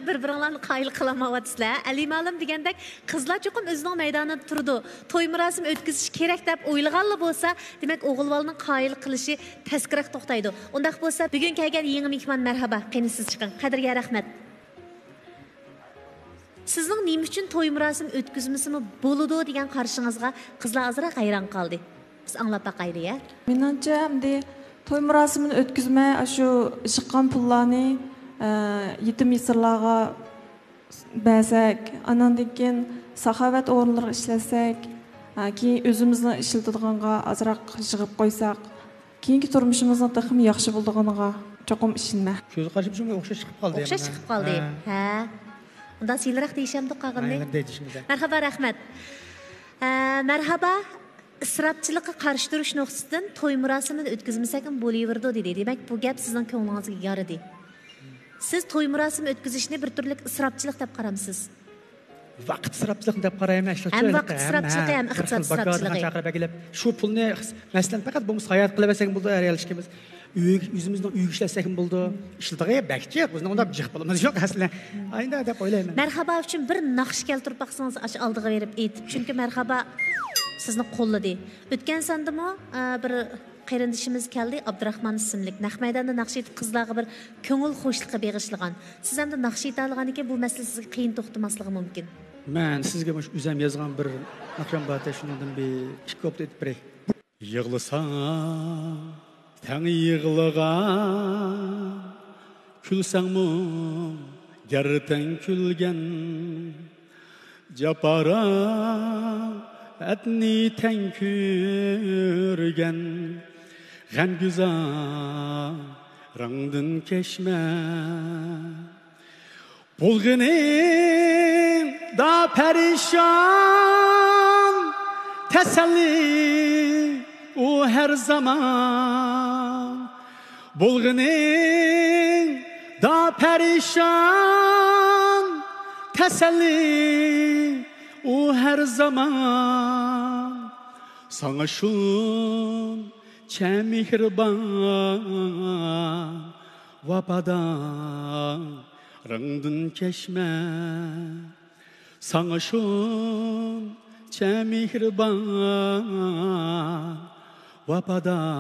بىر-بىرىڭلارنى قايىل قىلالمايۋاتىسىلەر. ئەلى مالىم دېگەندەك، قىزلار چوقۇم ئۆزىنىڭ مەيدانىدا تۇرىدۇ. توي مۇراسىمى ئۆتكۈزۈش كېرەك دەپ ئويلىغانلا بولسا، دېمەك، ئوغۇل بالىنىڭ قايىل قىلىشى تەسكىراق توختايدۇ. ئۇنداق بولسا، بۈگۈن كەلگەن يېڭى مېھمان، مەرھابا، قېنى سىز چىقىڭ. قەدرىيە، رەھمەت. سىزنىڭ نېمە ئۈچۈن توي مۇراسىمى ئۆتكۈزمىسىمۇ بولىدۇ دېگەن قارىشىڭىزغا قىزلار ئازراق ھەيران قالدى. بىز ئاڭلاپ باقايلى، يە. مېنىڭچە، ئەمدى توي مۇراسىمىنى ئۆتكۈزمەي، ئاشۇ ئىشقان پۇللارنى، ئە، يېتىم يېسىرلارغا بەرسەك، ئاناندىن كېيىن ساخاۋەت ئورۇنلىرىغا ئىشلەتسەك، ئە، كېيىن ئۆزىمىزنىڭ ئىشلىتىدىغانغا ئازراق يىغىپ قويساق، كېيىنكى تۇرمۇشىمىزنىڭ تېخىمۇ ياخشى بولىدىغىنىغا چوقۇم ئىشىنىمەن. كۆز قارىشىم شۇ، ئوخشاش چىقىپ قالدى. ئوخشاش چىقىپ قالدى. ھە. ھە. ئۇنداق سىلىراق دېيىشەمدۇق قالغىنىنى. مەرھابا، رەھمەت. ھە، مەرھابا. ئىسراپچىلىققا قارشى تۇرۇش نۇقتىسىدىن توي مۇراسىمىنى ئۆتكۈزمىسەكمۇ بولۇۋېرىدۇ دېدى. دېمەك، بۇ گەپ سىزنىڭ كۆڭلىڭىزگە يارىدى. سىز توي مۇراسىمى ئۆتكۈزۈشنى بىر تۈرلۈك ئىسراپچىلىق دەپ قارامسىز؟ ۋاقىت ئىسراپچىلىقى دەپ قارايمەن. ھەم ۋاقىت ئىسراپچىلىقى، ھەم ئىقتىساد ئىسراپچىلىقى. چاقىرىپ ئەكېلىپ، شۇ پۇلنى، مەسىلەن، پەقەت بولمىسا ساياھەت قىلىۋەتسەكمۇ بولىدۇ، ھەر يەر ئىككىمىز. ئۆي، ئۆزىمىزنىڭ ئۆيىگە ئىشلەتسەكمۇ بولىدۇ. ئىشلىتىدىغان بەك جىق. بىزنىڭ ئۇنداق جىق پۇلىمىز يوق ئەسلى. ئايدا دەپ ئويلايمەن. مەرھابا ئۈچۈن بىر ناخشا كەلتۈرۈپ باقسىڭىز، ئاشۇ ئالدىغا بېرىپ ئېيتىپ. چۈنكى مەرھابا سىزنى قوللىدى. ئۆتكەن ساندىمۇ، ئە، بىر قېرىندىشىمىز كەلدى، ئابدۇراخمان ئىسىملىك. نەق مەيداندا ناخشا ئېيتىپ، قىزلارغا بىر كۆڭۈل خۇشلۇقى بېغىشلىغان. سىز ئەمدى ناخشا ئېيتالىغان ئىكەن، بۇ مەسىلە سىزگە قىيىن توختىماسلىقى مۇمكىن. مەن سىزگە مۇشۇ ئۆزۈم يازغان بىر ناخشام بار، شۇنىڭدىن بىر ئىككى كۇپلېت ئېيتىپ بېرەي. يىغلىساڭ تەڭ يىغلىغان، كۈلسەڭمۇ گەر تەڭ كۈلگەن، جاپا-راھەتنى تەڭ كۆرگەن، غەمگۈزارىڭدىن كەچمە. بولغىنىڭدا پەرىشان، تەسەللى ئۇ ھەر زامان. بولغىنىڭدا پەرىشان، تەسەللى ئۇ ھەر زامان. ساڭا شۇنچە مېھرىبان، ۋاپادارىڭدىن كەچمە. ساڭا شۇنچە مېھرىبان، ۋاپادارىڭدىن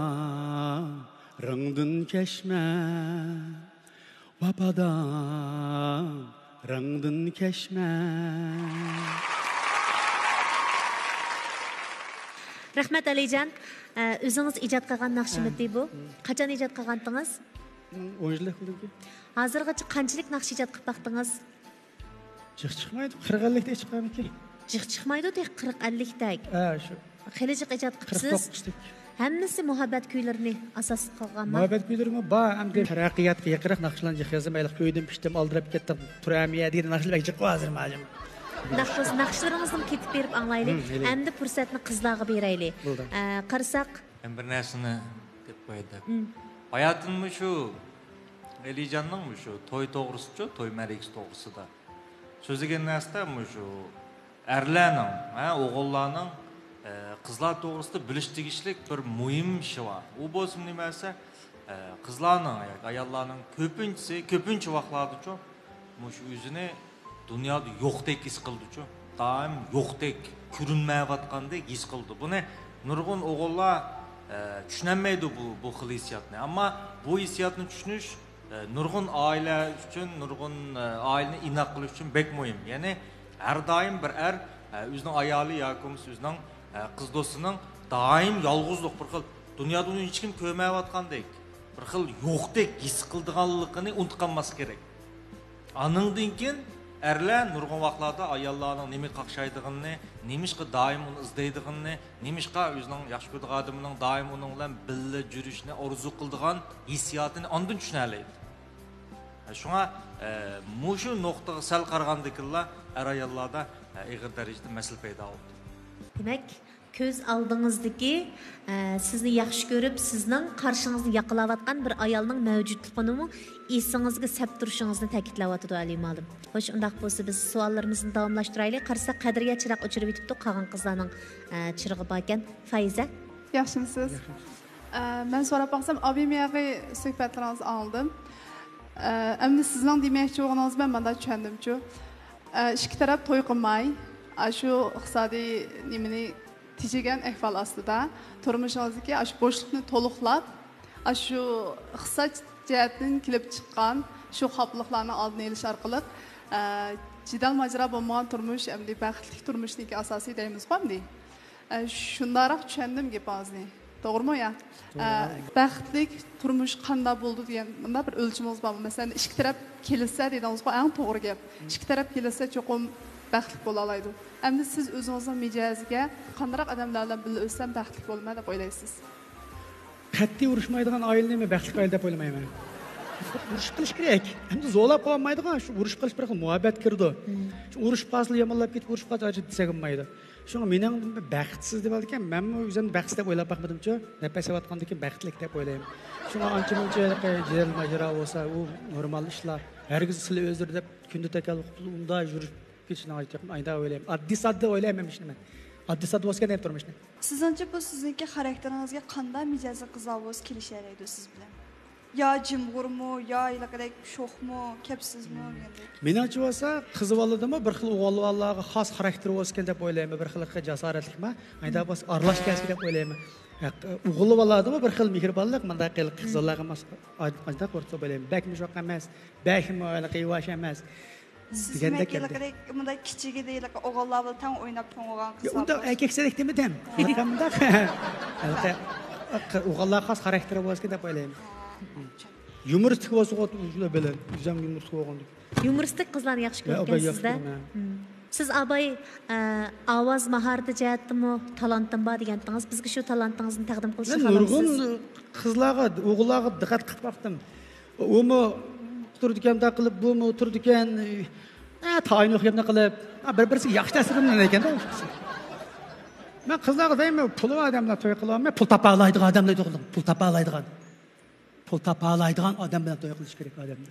كەچمە، ۋاپادارىڭدىن كەچمە. رەھمەت، ئەلىجان. ئە، ئۆزىڭىز ئىجاد قىلغان ناخشىمىدى بۇ؟ قاچان ئىجاد قىلغانتىڭىز؟ ئون يىلدەك بولدىكى. ھازىرغىچە قانچىلىك ناخشا ئىجاد قىلىپ باقتىڭىز؟ جىق چىقمايدۇ، قىرىق ئەللىكتە چىققانمىكىن. جىق چىقمايدۇ، تېخى قىرىق ئەللىكتەك. ھە، شۇ. خېلى جىق ئىجاد قىلىپسىز. قىرىق توققۇزدەك. ھەممىسى مۇھەببەت كۈيلىرىنى ئاساس قىلغانمۇ؟ مۇھەببەت كۈيلىرىمۇ بار، ئەمدى تەرەققىياتقا يېقىنراق ناخشىلارنى جىق يازدىم. ھېلىقى كۆيدۈم، پىشتىم، ئالدىراپ كەتتىم، تۇرامىيە دېگەن ناخشىلار بەك جىق ھازىر ماجىم. ناخشىلىرىڭىزنىمۇ كېتىپ بېرىپ ئاڭلايلى. ھىم، ھېلى. ئەمدى پۇرسەتنى قىزلارغا بېرەيلى. بولدى. ئە، قارىساق، مەن بىر نەرسىنى دەپ قوياي دەپ. مم. باياتىنمۇ شۇ ئەلىجاننىڭ مۇشۇ توي توغرىسىچۇ، توي مەرىكىسى توغرىسىدا سۆزلىگەن نەرسىدە مۇشۇ ئەرلەرنىڭ، ھە، ئوغۇللارنىڭ، ئە، قىزلار توغرىسىدا بىلىش تېگىشلىك بىر مۇھىم ئىشى بار. ئۇ بولسىمۇ نېمە دېسە، ئە، قىزلارنىڭ ياكى ئاياللارنىڭ كۆپىنچىسى، كۆپىنچە ۋاقىتلاردىچۇ، مۇشۇ ئۆزىنى دۇنيادا يوقتەك ھېس قىلىدۇچۇ. دائىم يوقتەك، كۆرۈنمەيۋاتقاندەك ھېس قىلىدۇ. بۇنى نۇرغۇن ئوغۇللار، ئە، چۈشىنەلمەيدۇ بۇ، بۇ خىل ھېسسىياتنى. ئەمما بۇ ھېسسىياتنى چۈشىنىش، ئە، نۇرغۇن ئائىلە ئۈچۈن، نۇرغۇن، ئە، ئائىلىنى ئىناق قىلىش ئۈچۈن بەك مۇھىم. يەنى ھەر دائىم بىر ئەر، ئە، ئۆزىنىڭ ئايالى ياكى بولمىسا ئۆزىنىڭ، ئە، قىز دوستىنىڭ دائىم يالغۇزلۇق، بىر خىل دۇنيادا ئۇنى ھېچكىم كۆرمەيۋاتقاندەك، بىر خىل يوقتەك ھېس قىلىدىغانلىقىنى ئۇنتۇپ قالماسلىق كېرەك. ئانىڭدىن كېيىن ئەرلەر نۇرغۇن ۋاقىتلاردا ئاياللارنىڭ نېمىگە قاقشايدىغىنىنى، نېمىشقا دائىم ئۇنى ئىزدەيدىغىنىنى، نېمىشقا ئۆزىنىڭ ياخشى كۆرىدىغان ئادىمىنىڭ دائىم ئۇنىڭ بىلەن بىللە يۈرۈشنى ئارزۇ قىلىدىغان ھېسسىياتىنى ئاندىن چۈشىنەلەيدۇ. شۇڭا، ئە، مۇشۇ نۇقتىغا سەل قارىغاندىكىنلا ئەر-ئاياللاردا، ئە، ئېغىر دەرىجىدە مەسىلە پەيدا بولىدۇ. دېمەك، كۆز ئالدىڭىزدىكى، ئە، سىزنى ياخشى كۆرۈپ، سىزنىڭ قارشىڭىزنى ياقىلاۋاتقان بىر ئايالنىڭ مەۋجۇتلۇقىنىمۇ ئېسىڭىزگە سەپ تۇرۇشىڭىزنى تەكىتلەۋاتىدۇ، ئەلى مۇئەللىم. خوش، ئۇنداق بولسا بىز سوئاللىرىمىزنى داۋاملاشتۇرايلى. قارىساق، قەدرىيە چىراغ ئۆچۈرۈۋېتىپتۇ، قالغان قىزلارنىڭ، ئە، چىرىغى باركەن. فايزە. ياخشىمۇسىز؟ ئە، مەن سوراپ باقسام، ئابىمىياغى سۆھبەتلىرىڭىزنى ئاڭلىدىم. ئە، ئەمدى سىزنىڭ دېمەكچى بولغىنىڭىزنى مەن مانداق چۈشەندىمچۇ. ئە، ئىككى تەرەپ توي قىلماي، ئاشۇ ئىقتىسادىي نېمىنى تېجىگەن ئەھۋال ئاستىدا، تۇرمۇشىڭىزدىكى ئاشۇ بوشلۇقنى تولۇقلاپ، ئاشۇ ئىقتىساد جەھەتتىن كېلىپ چىققان شۇ خاپىلىقلارنىڭ ئالدىنى ئېلىش ئارقىلىق، ئە، جېدەل ماجىرا بولمىغان تۇرمۇش، ئەمدى بەختلىك تۇرمۇشنىڭكى ئاساسىي دەيمىزغۇ ئەمدى. ئە، شۇنداقراق چۈشەندىم گېپىڭىزنى. توغرىمۇ يا؟ توغرا. ئە، بەختلىك تۇرمۇش قانداق بولىدۇ دېگەن مۇنداق بىر ئۆلچىمىڭىز بارمۇ؟ مەسىلەن، ئىككى تەرەپ كېلىشسە دېدىڭىزغۇ، ئەڭ توغرا گەپ. ئىككى تەرەپ كېلىشسە چوقۇم بەختلىك بولالايدۇ. ئەمدى سىز ئۆزىڭىزنىڭ مىجەزىگە قانداقراق ئادەملەر بىلەن بىللە ئۆتسەم بەختلىك بولىمەن دەپ ئويلايسىز؟ قەتئىي ئۇرۇشمايدىغان ئائىلىنى مەن بەختلىك ئائىلە دەپ ئويلىمايمەن. ئۇرۇشۇپ قېلىش كېرەك. ئەمدى زورلاپ قىلالمايدىغان، شۇ ئۇرۇشۇپ قېلىش بىر خىل مۇھەببەت كىرىدۇ. مم. شۇ ئۇرۇشۇپ قالسىلا يامانلاپ كېتىپ، ئۇرۇشۇپ قالسا ئاجرىتىپ دېسەك بولمايدۇ. شۇڭا مېنىڭ بەختسىز دەپ ئالىدىكەن، مەنمۇ ئۆزۈمنى بەختسىز دەپ ئويلاپ باقمىدىمچۇ. نەپەس ئېلىۋاتقاندىن كېيىن بەختلىك دەپ ئويلايمەن. شۇڭا ئانچە مۇنچە ھېلىقى جېدەل ماجىرا بولسا، ئۇ نورمال ئىشلار. ھەرگىز سىلى ئۆزلىرى دەپ كۈندە تاكال قىلىپ ئۇنداق يۈرۈپ كېتىشنى ئايدا ئويلايمەن. ئاددىي ساددا ئويلايمەن مەن ئىشنى مەن. ئاددىي ساددا بولسا دەپ تۇرمۇشنى. سىزنىڭچە بۇ سىزنىڭكى خاراكتېرىڭىزگە قانداق مىجەزلىك قىزلار بولسا كېلىشەلەيدۇ سىز بىلەن؟ يا جىمغۇرمۇ، يا ھېلىقىدەك شوخمۇ، كەپسىزمۇ دېگەندەك. مېنىڭچە بولسا، قىز بالىدىمۇ بىر خىل ئوغۇل بالىلارغا خاس خاراكتېر بولسىكەن دەپ ئويلايمەن. بىر خىل جاسارەتلىكمۇ؟ ئايدا بولسا ئارىلاش كەلسە دەپ ئويلايمەن. ھەق، ئوغۇل بالىلاردا بۇ بىر خىل مېھرىبانلىق، مۇنداق قىل-، قىزلارغا ماس-، ئاج-، ئاجداق ئورتىسا بولىمەن. بەكمۇ شوق ئەمەس، بەكمۇ ھېلىقى يۇۋاش ئەمەس. سىز دېگەندەك مەككە ئەمدى. ھېلىقىدەك مۇنداق كىچىكىدە ھېلىقى ئوغۇللار بىلەن تەڭ ئويناپ توڭۇغان يا، قىزلار ئۇنداق بار. ئەركەكسىدەك دېمىدىم. ھېلىقى مۇنداق. ھېلىقى ئوغۇللار خاس خاراكتېرى بولسىكەن دەپ ئويلايمەن. ھا، چۈشەندىم. يۇمۇرىستىك بولسا، شۇلار بىلەن. ئۆزۈم يۇمۇرىستىك بولغاندۇ. يۇمۇرىستىك قىزلارنى ياخشى يا، كۆرىدىكەنسىز-دە. ياخشى كۆرىمەن. مم. سىز ئاباي، ئە، ئاۋاز ماھارىتى جەھەتتىمۇ تالانتىم بار دېگەنتىڭىز. بىزگە شۇ تالانتىڭىزنى تەقدىم قىلىشنى مەن خالامسىز؟ نۇرغۇن قىزلارغا، ئوغۇللارغا دىققەت قىلىپ باقتىم. ئۇمۇ تۇرىدىكەن، مۇنداق قىلىپ، بۇمۇ تۇرىدىكەن. ئە، تايىنلىق گەپنى قىلىپ، ئە، بىر-، بىرسىگە ياخشى تەسىرلىنىدىكەن-دە. مەن قىزلارغا دەيمەن، پۇلى بار ئادەملەر توي قىلىۋالماي، پۇل تاپالايدىغان ئادەملەر توي قىلىدۇ. پۇل تاپالايدىغان. پۇل تاپالايدىغان ئادەم بىلەن توي قىلىش كېرەك ئادەمنى.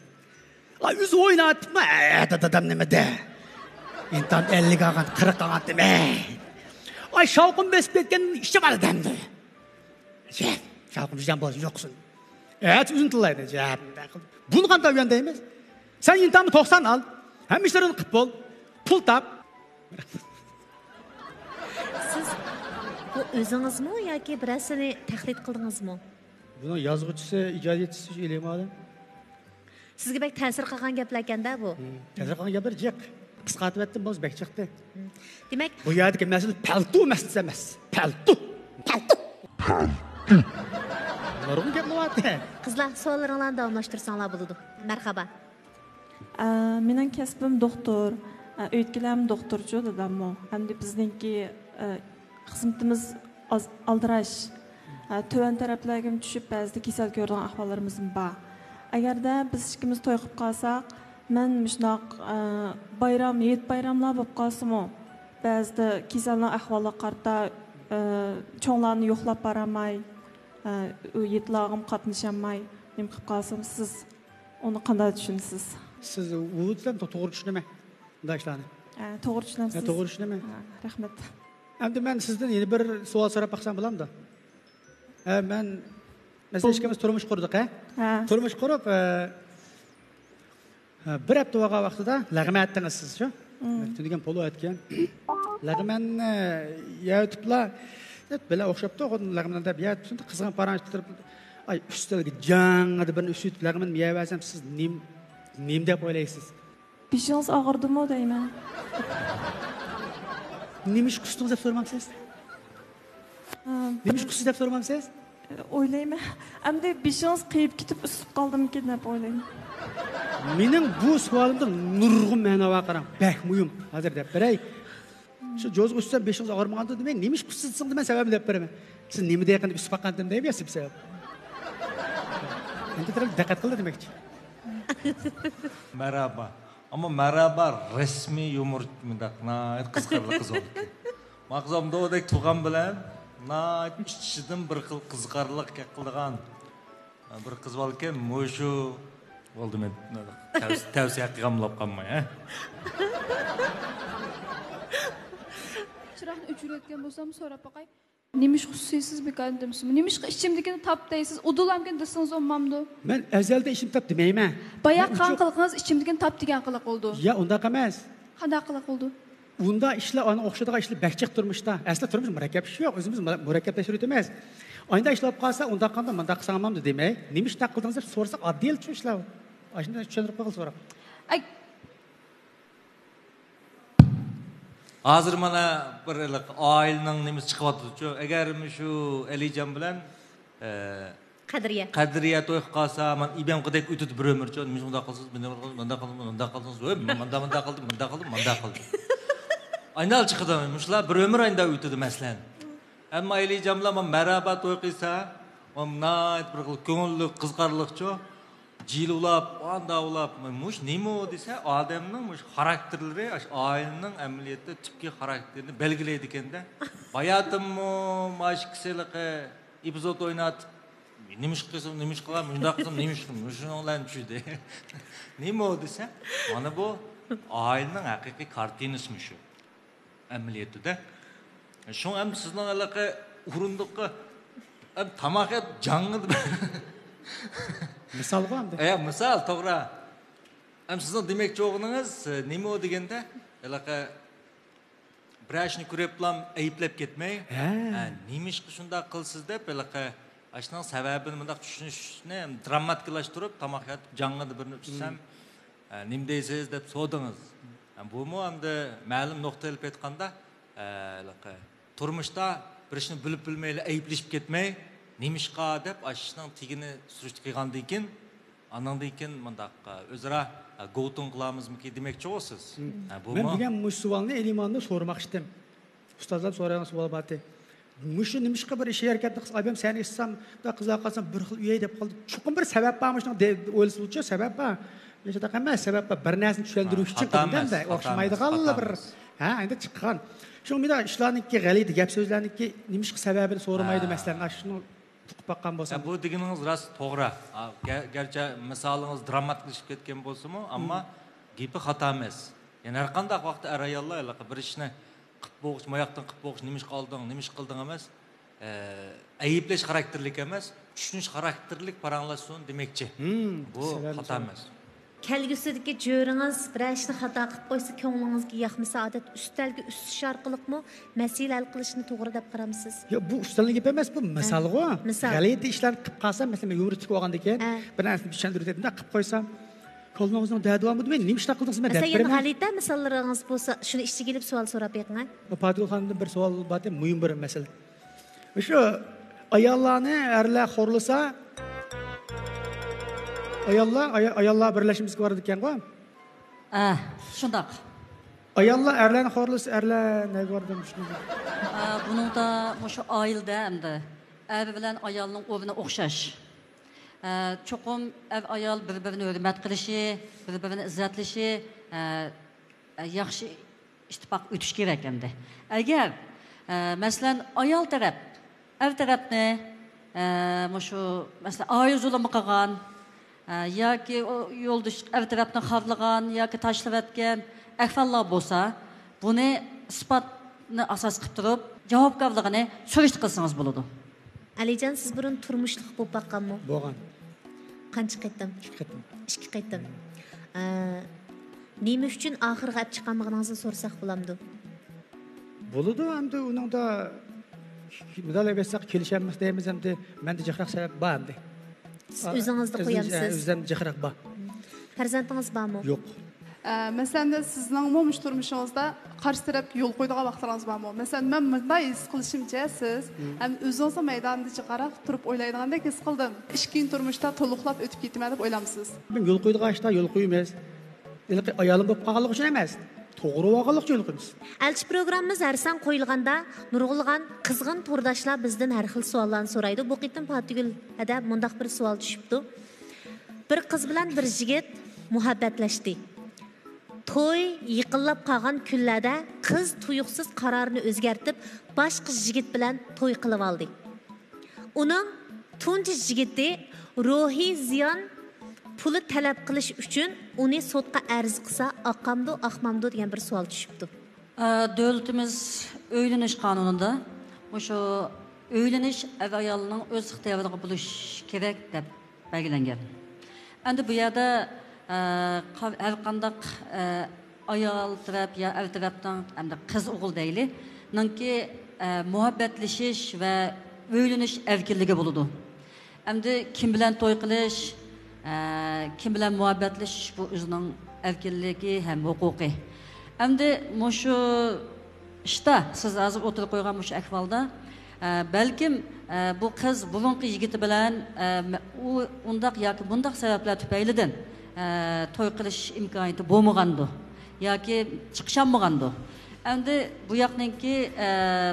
ئاي، ئۆزى ئويناۋاتىپمۇ؟ ئە، دادام نېمىدە؟ ئىنتان ئەللىك ئالغان، قىرىق ئالغان دېمە. ئاي، شاۋقۇن بېسىپ كەتكەن ئىشى بار ئادەمدە. شاۋقۇن بىزەن بولسا يوقسۇن. ئەتە ئۆزىنى تىللايدۇ. بۇنى قانداق ئۆگەن دەيمىز؟ سەن ئىنتانمۇ توقسان ئال. ھەممە ئىشلىرىنى قىپ بول. پۇل تاپ. سىز بۇ ئۆزىڭىزمۇ ياكى بىرەرسىنى تەقلىد قىلدىڭىزمۇ؟ بۇنىڭ يازغۇچىسى، ئىجادىيەتچىسى شۇ ئىلھام ئالىم. سىزگە بەك تەسىر قىلغان گەپلەركەن-دە بۇ. ھىم، تەسىر قىلغان گەپلەر جىق. قىسقارتىۋەتتىم، بولسا بەك چىقتى. ھىم. دېمەك، بۇ يەردىكى مەسىلە پەلتو مەسىلىسى ئەمەس. پەلتو. پەلتو. نۇرغۇن گەپلەر بار. قىزلار، سوئاللىرىڭلارنى داۋاملاشتۇرساڭلار بولىدۇ. مەرھابا. ئە، مېنىڭ كەسپىم دوختۇر. ئە، ئۆيدىكىلەرمۇ دوختۇرچۇ، داداممۇ. ئەمدى بىزنىڭكى، ئە، خىزمىتىمىز ئاز-، ئالدىراش. ئە، تۆۋەن تەرەپلەرگىمۇ چۈشۈپ، بەزىدە كېسەل كۆرىدىغان ئەھۋاللىرىمىزمۇ بار. ئەگەردە بىز ئىككىمىز توي قىلىپ قالساق، مەن مۇشۇنداق، ئە، بايرام، ھېيت بايراملار بولۇپ قالسىمۇ، بەزىدە كېسەلنىڭ ئەھۋالىغا قارىتا، ئە، چوڭلارنى يوقلاپ بارالماي، ئە، ئۇ ھېيتلارغىمۇ قاتنىشالماي، نېمە قىلىپ قالسام، سىز ئۇنى قانداق چۈشىنىسىز؟ سىز ئۇ دېسەم تو-، توغرا چۈشىنىمەن. مۇنداق ئىشلارنى. ھە، توغرا چۈشىنەمسىز؟ ھە، توغرا چۈشىنىمەن. ھە، رەھمەت. ئەمدى مەن سىزدىن يەنە بىر سوئال سوراپ باقسام بولامدۇ؟ ھە، مەن، مەسىلەن، بۇ ئىككىمىز تۇرمۇش قۇردۇق، ھە؟ ھە. تۇرمۇش قۇرۇپ، ئە، ئە، بىر ھەپتە بولغان ۋاقتىدا لەغمەن ئەتتىڭىز سىز شۇ؟ مم. تۈنۈگۈن پولۇ ئەتكەن. لەغمەننى يەۋېتىپلا، بىلەن ئوخشاپتۇ، لەغمەن دەپ يەۋېتىپتۇ، قىزغىن پاراڭ ئىتتىرىپ، ئاي، ئۈستەلگە جاڭىدا بىرنى ئۈسۈتۈپ لەغمەن يەۋەرسەم، سىز نېم-، نېمە دەپ ئويلايسىز؟ بېشىڭىز ئاغرىدىمۇ دەيمەن. نېمىشقا قۇستىڭىز دەپ سورىمامسىز؟ ھە. نېمىشقا قۇستى دەپ سورىمامسىز؟ ئويلايمەن. ئەمدى بېشىڭىز قېيىپ كېتىپ ئۈسسۈپ قالدىمىكىن دەپ ئويلايمەن. مېنىڭ بۇ سوئالىمدا نۇرغۇن مەنە بار، قاراڭ. بەك مۇھىم. ھازىر دەپ بېرەي. شۇ جوزىغا ئۈسسەم بېشىڭىز ئاغرىمىغاندۇ دېمەي، نېمىشقا قۇستى دېسىڭىز، مەن سەۋەبىنى دەپ بېرىمەن. سىز نېمە دەيقىن ئۈسۈپ باققان دېمەي، سەۋەب. ئەمدى دىققەت قىلدى دېمەكچى. مەرھابا. ئەمما مەرھابا رەسمىي يۇمۇر مۇنداق ناھايىتى قىزىقارلىق قىز بولدى. ماقۇل، مۇنداق تۇغان بىلەن ناھايىتى ئىچ-ئىچىدىن بىر خىل قىزىقارلىق گەپ قىلىدىغان بىر قىز باركەن، مۇشۇ بولدى، مەن تەۋس-، تەۋسىيە قىلغان بولۇپ قالماي، ھە؟ چىراغنى ئۆچۈرۈۋەتكەن بولسام سوراپ باقاي. نېمىشقا سۇسىسىز بىكار دېمىسىز؟ نېمىشقا ئىچىمدىكىنى تاپ دەيسىز؟ ئۇدۇلامكەن دېسىڭىز بولمامدۇ؟ مەن ئەزەلدىن ئىچىمدە تاپ دېمەيمەن. باياق قىلغان قىلىقىڭىز ئىچىمدىكىنى تاپ دېگەن قىلىق بولدى. يا، ئۇنداق ئەمەس. قانداق قىلىق بولدى؟ ئۇنداق ئىشلار، ئانا ئوخشىدىغان ئىشلار بەك جىق تۇرمۇشتا. ئەسلى تۇرمۇش مۇرەككەپ ئىش يوق. ئۆزىمىز مۇرە-، مۇرەككەپلەشتۈرۈۋېتىمىز. ئايدا ئىشلار بولۇپ قالسا، ئۇنداق قىلدىم، مۇنداق قىلساڭ بولمامدۇ دېمەي. نېمە ئىش قىلدىڭىز دەپ سورىساق، ئاددىيلا شۇ ئىشلار. ئاشۇنداق چۈشەندۈرۈپ قويغىلى سوراپ. ئەي، ھازىر مانا بىر ھېلىقى ئائىلىنىڭ نېمىسى چىقىۋاتىدۇچۇ. ئەگەر مۇشۇ ئەلىجان بىلەن، ئە، قەدرىيە. قەدرىيە توي قىلىپ قالسا، مانا ئىبەمقىدەك ئۆتىدۇ بىر ئۆمۈرچۇ. نېمىشقا مۇنداق قىلىسىز، مۇنداق قىلىسىز، مۇنداق قىلىسىز، مۇنداق قىلىسىز، ھۆي، مۇنداق، مۇنداق قىلدى، مۇنداق قىلدى، مۇنداق قىلدى. ئاينال چىقىدۇ. مۇشۇلار بىر ئۆمۈر ئاينىدا ئۆتىدۇ، مەسىلەن. ئەمما ئەلىجان بىلەن مانا مەرھابا توي قىلسا، مانا ناھايىتى بىر خىل كۆڭۈللۈك، قىزىقارلىقچۇ. جىلۋىلاپ، ئاندا ئۇلاپ، مۇشۇ نېمە ئۇ دېسە، ئادەمنىڭ مۇشۇ خاراكتېرلىرى، ئاشۇ ئائىلىنىڭ ئەمەلىيەتتە تۈپكى خاراكتېرىنى بەلگىلەيدىكەن-دە. باياتىنمۇ مانا شۇ كېسەللىكى ئېپىزود ئويناتىپ، نېمە ئىش قىلسام، نېمە ئىش قىلار، مۇنداق قىلسام، نېمە ئىش قىلىمەن، مۇشۇنىڭ بىلەن چۈشىدى. نېمە ئۇ دېسە، مانا بۇ ئائىلىنىڭ ھەقىقىي كارتىنىسى مۇشۇ. ئەمەلىيەتتە-دە. شۇڭا ھەم سىزنىڭ ھېلىقى ئورۇندۇققا ھەم تاماق يەپ جاڭىدى. مىسالغۇ ئەمدى. ئە، مىسال، توغرا. ئەم سىزنىڭ دېمەكچى بولغىنىڭىز، ئە، نېمە ئۇ دېگەندە، ھېلىقى بىرەر ئىشنى كۆرۈپلام ئەيىبلەپ كەتمەي، ھە. ھە، نېمىشقا شۇنداق قىلىسىز دەپ، ھېلىقى ئاشۇنىڭ سەۋەبىنى مۇنداق چۈشىنىشنى دراماتىكىلاشتۇرۇپ، تاماق يەپ جاڭغىدا بىرنى ئۈزسەم، ھە، نېمە دەيسىز دەپ سورىدىڭىز. ھە، بۇمۇ ئەمدى مەلۇم نۇقتا ئېلىپ ئېيتقاندا، ھە، ھېلىقى تۇرمۇشتا بىر ئىشنى بىلىپ بىلمەيلا ئەيىبلىشىپ كەتمەي، نېمىشقا دەپ ئاشۇنىڭ تېگىنى سۈرۈشتە قىلغاندىن كېيىن، ئاندىن كېيىن مۇنداق، ئۆزئارا، گوۋتۇڭ قىلامىزمىكى دېمەكچىغۇ سىز؟ ھە، مەن بۇمۇ دېگەن مۇشۇ سوئالنى ئېلىماندا سورىماقچىدىم. ئۇستازلار سورايدىغان سوئال بارتى. مۇشۇ نېمىشقا بىر ئىش ھەرىكەتنى قىلسا، ئايبەم سەھنىگە چىقسام، بۇنداق قىزلار قالسام، بىر خىل ئۆيەي دەپ قالدى. چوقۇم بىر سەۋەب بار مۇشۇنىڭ دە-، ئويلىسىلىچۇ، سەۋەب بار. مۇشۇنداق ئەمەس، سەۋەب بار. بىر نەرسىنى چۈشەندۈرۈش ئۈچۈن خاتا قىلدى ئەمدى. ئوخشىمايدىغانلا بىر، ھە، ئەمدى چىققان. شۇ مۇنداق ئىشلارنىڭكى غەلىتە گەپ سۆزلەرنىڭكى نېمىشقا سەۋەبىنى سورىمايدۇ، مەسىلەن، ئاشۇنى ئۇقۇپ باققان بولسام. بۇ دېگىنىڭىز راست، توغرا. گە-، گەرچە مىسالىڭىز دراماتىكلىشىپ كەتكەن بولسىمۇ، ئەمما گېپى خاتا ئەمەس. يەنى ھەر قانداق ۋاقىتتا ئەر-ئاياللار ھېلىقى بىر ئىشنى قىپ بوغۇچ، ماياقتىن قىپ بوغۇچ، نېمە ئىش قىلدىڭ، نېمە ئىش قىلدىڭ ئەمەس، ئە، ئەيىبلەش خاراكتېرلىك ئەمەس، چۈشىنىش خاراكتېرلىك پاراڭلاشسۇن دېمەكچى. بۇ خاتا ئەمەس. كەلگۈسىدىكى جۆرىڭىز بىرەر ئىشنى خاتا قىلىپ قويسا، كۆڭلىڭىزگە ياقمىسا، ئادەتتە ئۈستەلگە ئۈسۈش ئارقىلىقمۇ مەسىلە ھەل قىلىشنى توغرا دەپ قارامسىز؟ ياق، بۇ ئۈستەلنىڭ گېپى ئەمەس، بۇ مىسالغۇ. مىسال. غەلىتە ئىشلارنى قىلىپ قالسا، مەسىلەن، مەن يۇمۇرىستىك بولغاندىكىن، بىر نەرسىنى چۈشەندۈرۈپ، مۇنداق قىلىپ قويسام، كۆڭلىڭىزنىڭ دەردى بارمۇ دېمەي، نېمە ئىشلار قىلدىڭ سىز، مەن دەپ بېرىمەن. مەسىلەن، يەنە غەلىتە مىساللىرىڭىز بولسا، شۇنى ئىچىگە ئېلىپ سوئال سوراپ بېقىڭ. پاتىگۈل خانىمدىن بىر سوئال بار، مۇھىم بىر مەسىلە. شۇ ئاياللارنى ئەرلەر خورلىسا، ئاياللار، ئايا-، ئاياللار بىرلەشمىسىگە بارىدىكەنغۇ؟ ئە، شۇنداق. ئاياللار ئەرلەرنى خورلىسا، ئەرلەر نەگە بارىدۇ؟ ئە، بۇنىڭدا مۇشۇ ئائىلىدە ئەمدى ئەر بىلەن ئايالنىڭ ئورنى ئوخشاش. ئە، چوقۇم ئەر-ئايال بىر-بىرىنى ھۆرمەت قىلىشى، بىر-بىرىنى ئىززەتلىشى، ئە، ئە، ياخشى ئىتتىپاق ئۆتۈش كېرەك ئەمدى. ئەگەر، ئە، مەسىلەن، ئايال تەرەپ ئەر تەرەپنى، ئە، مۇشۇ، مەسىلەن، ئائىلە زۇلۇمى قىلغان، ئە، ياكى ئۇ يولدىشى ئەر تەرەپنى خارلىغان ياكى تاشلىۋەتكەن ئەھۋاللار بولسا، بۇنى ئىسپاتنى ئاساس قىلىپ تۇرۇپ، جاۋابكارلىقىنى سۈرۈشتە قىلسىڭىز بولىدۇ. ئەلىجان، سىز بۇرۇن تۇرمۇشلۇق بولۇپ باققانمۇ؟ بولغان. قانچە قېتىم؟ ئىككى قېتىم. ئىككى قېتىم. ئە، نېمە ئۈچۈن ئاخىرغا ئەپ چىقالمىغىنىڭىزنى سورىساق بولامدۇ؟ بولىدۇ، ئەمدى ئۇنىڭدا مۇداپىئە بەتسەق كېلىشەلمەس دەيمىز، ئەمدى مەندە جىقراق سەۋەب بار ئەمدى. سىز ئۆزىڭىزدە قويامسىز؟ ئۆزۈمدە جىقراق بار. پەرزەنتىڭىز بارمۇ؟ يوق. ئە، مەسىلەن، سىزنىڭمۇ مۇشۇ تۇرمۇشىڭىزدا قارشى تەرەپكە يول قويىدىغان ۋاقىتلىرىڭىز بارمۇ؟ مەسىلەن، مەن مۇنداق ھېس قىلىشىمچە، سىز ھەم ئۆزىڭىزنىڭ مەيدانىدا جىقراق تۇرۇپ ئويلايدىغاندەك ھېس قىلدىم. ئىككىنچى تۇرمۇشتا تولۇقلاپ ئۆتۈپ كېتىمەن دەپ ئويلامسىز؟ مەن يول قويىدىغان ئىشتا يول قويىمىز. ھېلىقى ئايالىم بولۇپ قالغانلىقى ئۈچۈن ئەمەس، توغرا بولغانلىقى ئۈچۈن يول قويىمىز. ئەلچى پروگراممىمىز ھەر سان قويۇلغاندا، نۇرغۇنلىغان قىزغىن تورداشلار بىزدىن ھەر خىل سوئاللارنى سورايدۇ. بۇ قېتىم پاتىگۈل ھەدە مۇنداق بىر سوئال چۈشۈپتۇ. بىر قىز بىلەن بىر يىگىت مۇھەببەتلەشتى. توي يېقىنلاپ قالغان كۈنلەردە قىز تۇيۇقسىز قارارىنى ئۆزگەرتىپ، باشقا يىگىت بىلەن توي قىلىۋالدى. ئۇنىڭ تۇنجى يىگىتى روھىي زىيان پۇلى تەلەپ قىلىش ئۈچۈن ئۇنى سوتقا ئەرز قىلسا، ئاقامدۇ، ئاقمامدۇ دېگەن بىر سوئال چۈشۈپتۇ. ئە، دۆلىتىمىز ئۆيلىنىش قانۇنىدا مۇشۇ ئۆيلىنىش ئەر-ئايالنىڭ ئۆز ئىختىيارىدا بولۇشى كېرەك دەپ بەلگىلەنگەن. ئەمدى بۇ يەردە، ئە، قا-، ھەر قانداق، ئە، ئايال تەرەپ يا ئەر تەرەپنىڭ، ئەمدى قىز ئوغۇل دەيلى، نىڭكى، ئە، مۇھەببەتلىشىش ۋە ئۆيلىنىش ئەركىنلىكى بولىدۇ. ئەمدى كىم بىلەن توي قىلىش، ئە، كىم بىلەن مۇھەببەتلىشىش، بۇ ئۆزىنىڭ ئەركىنلىكى ھەم ھوقۇقى. ئەمدى مۇشۇ ئىشتا سىز ھازىر ئوتتۇرىغا قويغان مۇشۇ ئەھۋالدا، ئە، بەلكىم، ئە، بۇ قىز بۇرۇنقى يىگىتى بىلەن، ئە، مە-، ئۇ ئۇنداق ياكى بۇنداق سەۋەبلەر تۈپەيلىدىن، ئە، توي قىلىش ئىمكانىيىتى بولمىغاندۇ ياكى چىقىشالمىغاندۇ. ئەمدى بۇ ياقنىڭكى، ئە،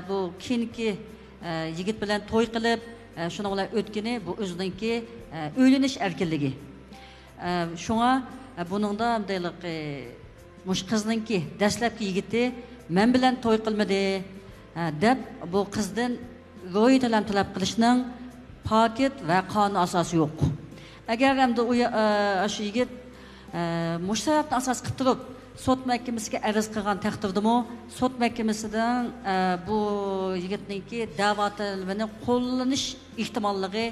بۇ كېيىنكى، ئە، يىگىت بىلەن توي قىلىپ، ئە، شۇنىڭ بىلەن ئۆتكىنى بۇ ئۆزىنىڭكى، ئە، ئۆيلىنىش ئەركىنلىكى. ئە، شۇڭا، ئە، بۇنىڭدا ھېلىقى مۇشۇ قىزنىڭكى دەسلەپكى يىگىتى مەن بىلەن توي قىلمىدى، ئە، دەپ بۇ قىزدىن روھىي تۆلەم تەلەپ قىلىشنىڭ پاكىت ۋە قانۇن ئاساسى يوق. ئەگەر ئەمدى ئۇ يا-، ئە، شۇ يىگىت، ئە، مۇشۇ سەۋەبنى ئاساس قىلىپ تۇرۇپ سوت مەھكىمىسىگە ئەرز قىلغان تەقدىردىمۇ، سوت مەھكىمىسىنىڭ، ئە، بۇ يىگىتنىڭكى دەۋا تەلىپىنى قوللىنىش ئېھتىماللىقى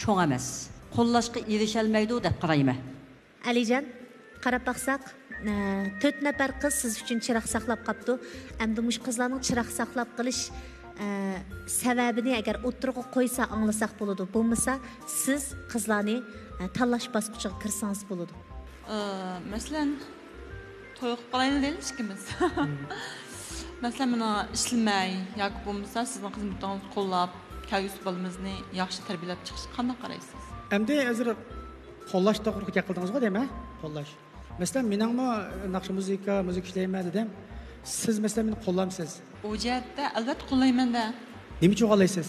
چوڭ ئەمەس. قوللاشقا ئېرىشەلمەيدۇ دەپ قارايمەن. ئەلىجان، قاراپ باقساق، ئە، تۆت نەپەر قىز سىز ئۈچۈن چىراغ ساقلاپ قاپتۇ. ئەمدى مۇشۇ قىزلارنىڭ چىراغ ساقلاپ قېلىش، ئە، سەۋەبىنى ئەگەر ئوتتۇرىغا قويسا ئاڭلىساق بولىدۇ. بولمىسا سىز قىزلارنى، ئە، تاللاش باسقۇچىغا كىرسىڭىز بولىدۇ. ئى، مەسىلەن، توي قىلىپ قالايلى دەيلى ئىككىمىز. مەسىلەن، مانا ئىشلىمەي ياكى بولمىسا سىزنىڭ خىزمىتىڭىزنى قوللاپ، كەلگۈسى بالىمىزنى ياخشى تەربىيەلەپ چىقىشقا قانداق قارايسىز؟ ئەمدى ھازىر قوللاش توغرىلىق گەپ قىلدىڭىزغۇ دەيمەن، قوللاش. مەسىلەن، مېنىڭمۇ ناخشا مۇزىكا، مۇزىكا ئىشلەيمەن دېدىم. سىز مەسىلەن مېنى قوللامسىز؟ ئۇ جەھەتتە ئەلۋەتتە قوللايمەن-دە. نېمە ئۈچۈن قوللايسىز؟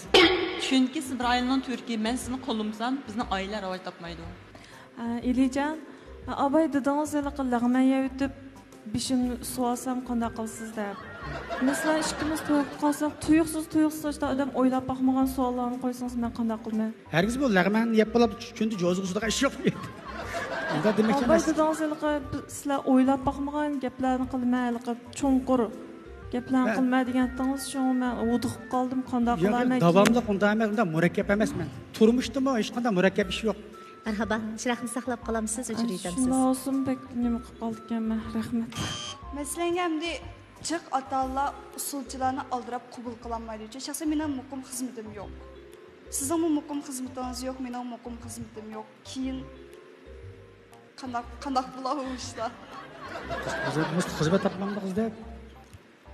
چۈنكى سىز بىر ئائىلىنىڭ تۈۋرۈكى، مەن سىزنى قوللىمىسام، بىزنىڭ ئائىلە راۋاج تاپمايدۇ. ئە، ئېلىجان، ئاباي دېدىڭىز ھېلىقى لەغمەن يەۋېتىپ، بېشىمنى ئۇسسىۋالسام قانداق قىلىسىز دەپ. مەسىلەن، ئىككىمىز توي قىلىپ قالساق، تۇيۇقسىز، تۇيۇقسىز ئاشتا ئادەم ئويلاپ باقمىغان سوئاللارنى قويسىڭىز، مەن قانداق قىلىمەن؟ ھەرگىز بۇ لەغمەننى يەپ بولۇپ، كۈندە جوزىغا ئۇسسىدىغان ئىش يوق. ئۇنداق دېمەكچى ئاباي ئەمەس. دېدىڭىز ھېلىقى، بىز، سىلەر ئويلاپ باقمىغان گەپلەرنى قىلىمەن، ھېلىقى چوڭقۇر گەپلەرنى ھە. قىلىمەن دېگەنتىڭىز، شۇڭا مەن ھودۇقۇپ قالدىم، قانداق ياق، قىلارمەن كېيىن؟ داۋاملىق ئۇنداق ئەمەس، ئۇنداق مۇرەككەپ ئەمەس مەن. تۇرمۇشتىمۇ ھېچقانداق مۇرەككەپ ئىش يوق. مەرھابا، چىراغنى ساقلاپ قالامسىز، ئۆچۈرۈۋېتەمسىز؟ شۇنداق بولسىمۇ بەك نېمە قىلىپ قالدىكەنمەن، رەھمەت. مەسىلەنگە ئەمدى جىق ئاتا-ئانىلار ئۇسسۇلچىلارنى ئالدىراپ قوبۇل قىلالمايدۇ. شەخسەن مېنىڭ مۇقىم خىزمىتىم يوق. سىزنىڭمۇ مۇقىم خىزمىتىڭىز يوق، مېنىڭ مۇقىم خىزمىتىم يوق. كېيىن قانداق، قانداق بولار بۇ ئىشلار؟ خىزمەت، خىزمەت تاپمامدۇ قىز دەپ؟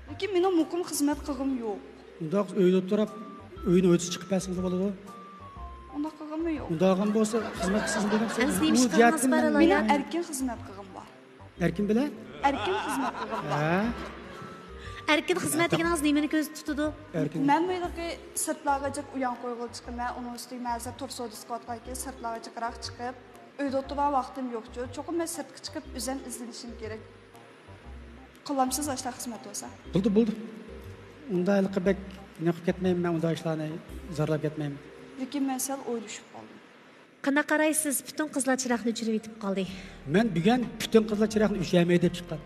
لېكىن مېنىڭ مۇقىم خىزمەت قىلغۇم يوق. ئۇنداق ئۆيدە ئولتۇرۇپ، ئۆينى ئۆزى چىقىپ بەرسىڭىز بولىدۇ. ئۇنداق قىلغۇممۇ يوق. ئۇنداغان بولسا خىزمەت قىلسىڭىز بولىدۇ. ئەمسە نېمە ئىش قىلىڭىز بار، مېنىڭ ئەركىن خىزمەت قىلغۇم بار. ئەركىن بىلەن؟ ئەركىن خىزمەت قىلغۇم بار. ھە؟ ئەركىن خىزمەت دېگىنىڭىز نېمىنى كۆزدە تۇتىدۇ؟ ئەركىن. مەن ھېلىقى سىرتلارغا جىق ئويۇن قويغىلى چىقىمەن، ئۇنىڭ ئۈستىگە مەن ھازىر تور سودىسىغا ئوتقاندىكىن سىرتلارغا جىقراق چىقىپ، ئۆيدە ئولتۇرغان ۋاقتىم يوقچۇ. چوقۇم مەن سىرتقا چىقىپ ئۆزۈم ئىزدىنىشىم كېرەك. قىلامسىز ئاشۇنداق خىزمەت بولسا؟ بولدى، بولدى. ئۇنداق ھېلىقى بەك نېمە قىلىپ كەتمەيمەن، مەن ئۇنداق ئىشلارنى زارلاپ كەتمەيمەن. لېكىن مەن سەل ئويلىشىپ قالدىم. قانداق قارايسىز؟ پۈتۈن قىزلار چىراغنى ئۆچۈرۈۋېتىپ قالدى. مەن بۈگۈن پۈتۈن قىزلار چىراغنى ئۆچۈرمەي دەپ چىققان.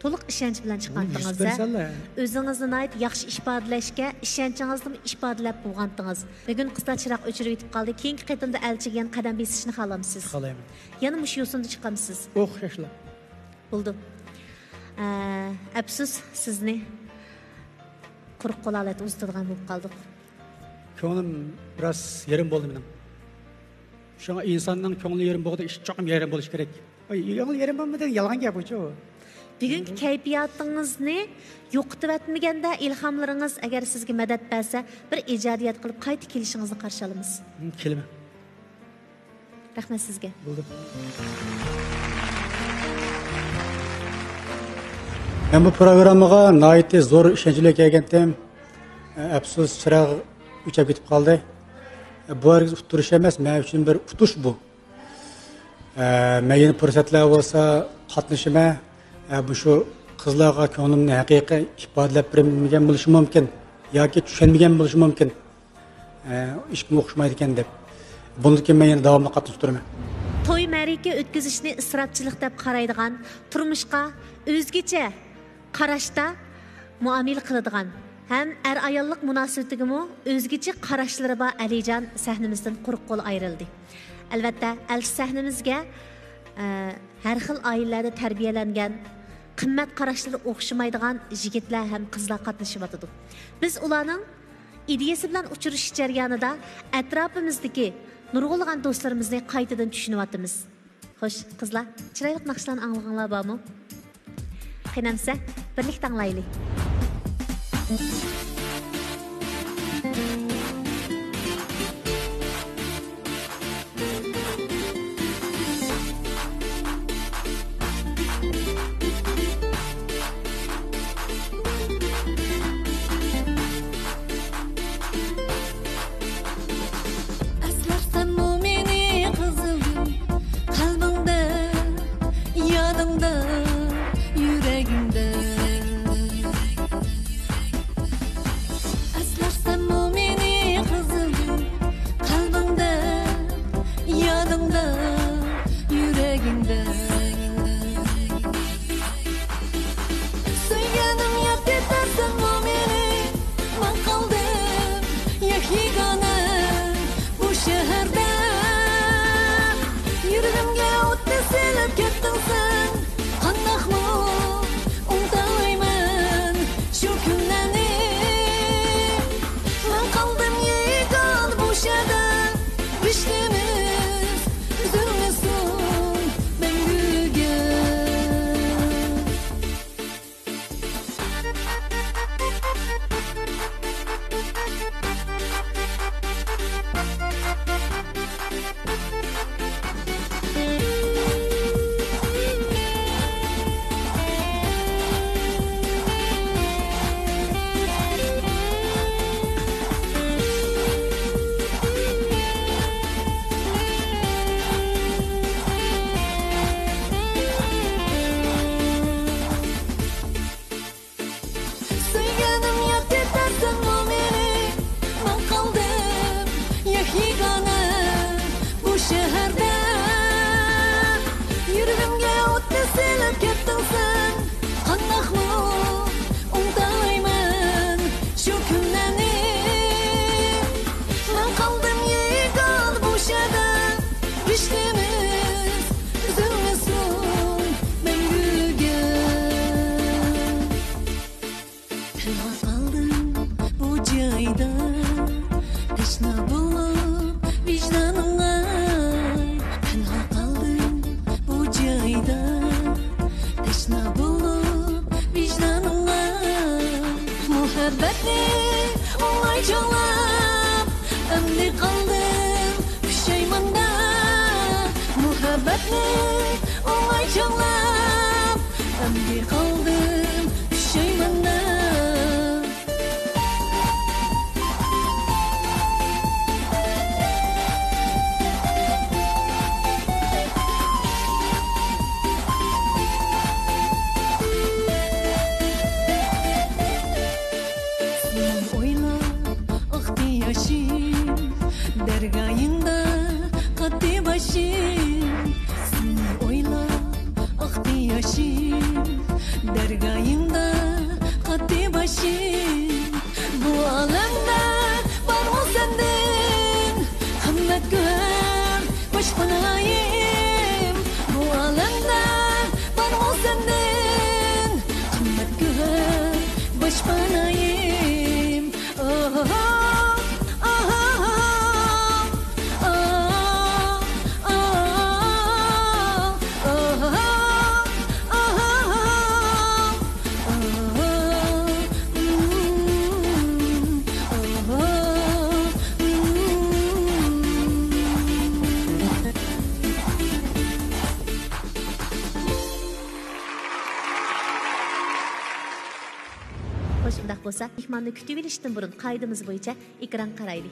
تولۇق ئىشەنچ بىلەن چىققانتىڭىز، ھە؟ يۈز پىرسەنت. ئۆزىڭىزنى ناھايىتى ياخشى ئىپادىلەشكە، ئىشەنچىڭىزنىمۇ ئىپادىلەپ بولغانتىڭىز. بۈگۈن قىزلار چىراغ ئۆچۈرۈۋېتىپ قالدى. كېيىنكى قېتىمدا ئەلچىگە يەنە قەدەم بېسىشنى خالامسىز؟ خالايمەن. يەنە مۇشۇ يوسۇندا چىقامسىز؟ ئوخشاشلا. بولدى. ئە، ئەپسۇس، سىزنى قۇرۇق قول ھالەتتە ئۇزىتىدىغان بولۇپ قالدۇق. كۆڭلۈم بىراز يېرىم بولدى مېنىڭ. شۇڭا ئىنساننىڭ كۆڭلى يېرىم بولغۇدا ئىش چوقۇم يېرىم بولۇشى كېرەك. ئاي، كۆڭلى يېرىم بولمىدى دېگەن يالغان گەپ ئۇچۇ. بۈگۈنكى كەيپىياتىڭىزنى يوقىتىۋەتمىگەندە، ئىلھاملىرىڭىز ئەگەر سىزگە مەدەت بەرسە، بىر ئىجادىيەت قىلىپ قايتا كېلىشىڭىزنى قارشى ئالىمىز. ھىم، كېلىمەن. رەھمەت سىزگە. بولدى. مەن بۇ پروگراممىغا ناھايىتى زور ئىشەنچ بىلەن كەلگەنتىم. ئەپسۇس، چىراغ ئۆچۈپ كېتىپ قالدى. بۇ ھەرگىز ئۇتتۇرۇش ئەمەس، مەن ئۈچۈن بىر ئۇتۇش بۇ. مەن يەنە پۇرسەتلەر بولسا قاتنىشىمەن. مۇشۇ قىزلارغا كۆڭلۈمنى ھەقىقىي ئىپادىلەپ بېرەلمىگەن بولۇشۇم مۇمكىن ياكى چۈشەنمىگەن بولۇشۇم مۇمكىن. ئە، ئىشقىمۇ ئوخشىمايدىكەن دەپ. بۇنىڭدىن كېيىن مەن يەنە داۋاملىق قاتنىشىپ تۇرىمەن. توي مەرىكە ئۆتكۈزۈشنى ئىسراپچىلىق دەپ قارايدىغان، تۇرمۇشقا ئۆزگىچە قاراشتا مۇئامىلە قىلىدىغان ھەم ئەر-ئاياللىق مۇناسىۋىتىگىمۇ ئۆزگىچە قاراشلىرى بار ئەلىجان سەھنىمىزدىن قۇرۇق قول ئايرىلدى. ئەلۋەتتە، ئەلچى سەھنىمىزگە، ئە، ھەر خىل ئائىلىلەردە تەربىيەلەنگەن، قىممەت قاراشلىرى ئوخشىمايدىغان يىگىتلەر ھەم قىزلار قاتنىشىۋاتىدۇ. بىز ئۇلارنىڭ ئىدىيەسى بىلەن ئۇچرىشىش جەريانىدا ئەتراپىمىزدىكى نۇرغۇنلىغان دوستلىرىمىزنى قايتىدىن چۈشىنىۋاتىمىز. خوش، قىزلار، چىرايلىق ناخشىلارنى ئاڭلىغىنىڭلار بارمۇ؟ قېنى ئەمسە، بىرلىكتە ئاڭلايلى. ئەسلەرسەنمۇ مېنى قىزىلگۈل، قەلبىڭدە، يادىڭدا، يۈرەكىڭدە. مۇھەببەتنى ئوڭاي چاغلاپ، ئەمدى قالدىم پۇشايماندا. مۇھەببەتنى ئوڭاي چاغلاپ، ئەمدى قالدىم پۇشايماندا. سېنى ئويلاپ ئاقتى ياشىم، دەرگاھىڭدا قاتتى باشىم. سېنى ئويلاپ ئاقتى ياشىم، دەرگاھىڭدا قاتتى باشىم. بۇ ئالەمدە بارمۇ سەندىن قىممەت گۆھەر، باشپانايىم؟ بۇ ئالەمدە بارمۇ سەندىن قىممەت گۆھەر، باشپانايىم؟ ئاھ، ئاھ، ئاھ، ئاھ. خوش، ئۇنداق بولسا، مېھماننى كۈتۈۋېلىشتىن بۇرۇن قائىدىمىز بويىچە ئېكرانغا قارايلى.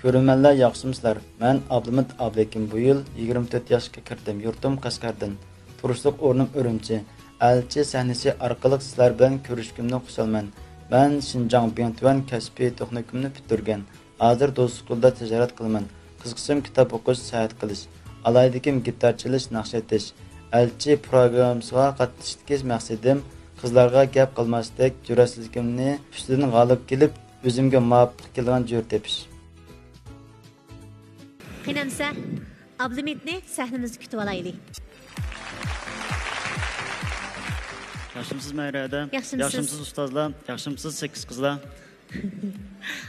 كۆرۈرمەنلەر، ياخشىمۇسىلەر؟ مەن ئابلىمىت ئابلىكىم، بۇ يىل يىگىرمە تۆت ياشقا كىردىم. يۇرتۇم قەشقەردىن. تۇرۇشلۇق ئورنۇم ئۈرۈمچى. ئەلچى سەھنىسى ئارقىلىق سىلەر بىلەن كۆرۈشكىنىمدىن خۇشالمەن. مەن شىنجاڭ بىڭتۈەن كەسپىي تېخنىكومنى پۈتتۈرگەن. ھازىر دوسكۇلدا تىجارەت قىلىمەن. قىزىقىشىم كىتاب ئوقۇش، ساياھەت قىلىش. ئالاھىدىلىكىم گىتار چېلىش، ناخشا ئېيتىش. ئەلچى پروگراممىسىغا قاتنىشىشتىكى مەقسىتىم قىزلارغا گەپ قىلماسلىق، جۈرئەتسىزلىكىمنى ئۈستىدىن غالىب كېلىپ، ئۆزۈمگە مۇۋاپىق كېلىدىغان جۆرە تېپىش. قېنى ئەمسە، ئابلىمىتنى سەھنىمىزدە كۈتۈۋالايلى. ياخشىمسىز، مەھرىيە ھەدە؟ ياخشىمسىز؟ ياخشىمسىز، ئۇستازلار؟ ياخشىمسىز، سەككىز قىزلار؟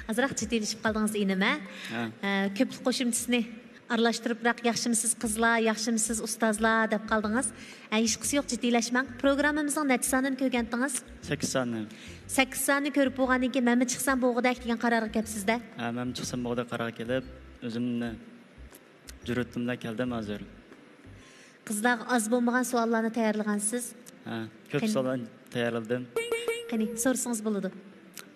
ئازراق جىددىيلىشىپ قالدىڭىز، ئىنىم، ھە؟ ھە. ئە، كۆپلۈك قوشۇمچىسىنى ئارىلاشتۇرۇپراق، ياخشىمسىز قىزلار، ياخشىمسىز ئۇستازلار دەپ قالدىڭىز. ھە، ھېچقىسى يوق، جىددىيلەشمەڭ. پروگراممىمىزنىڭ نەچچە سانىنى كۆرگەنتىڭىز؟ سەككىز سانى. سەككىز سانىنى كۆرۈپ بولغاندىن كېيىن، مەنمۇ چىقسام بولغۇدەك دېگەن قارارغا كەپسىز-دە؟ ھە، مەنمۇ چىقسام بولغۇدەك قارارغا كېلىپ، ئۆزۈمنى جۈرئىتىم بىلەن كەلدىم ھازىر. قىزلارغا ئاز بولمىغان سوئاللارنى تەييارلىغانسىز. ھە، كۆپ قېنى. سوئاللارنى تەييارلىدىم. قېنى، سورىسىڭىز بولىدۇ.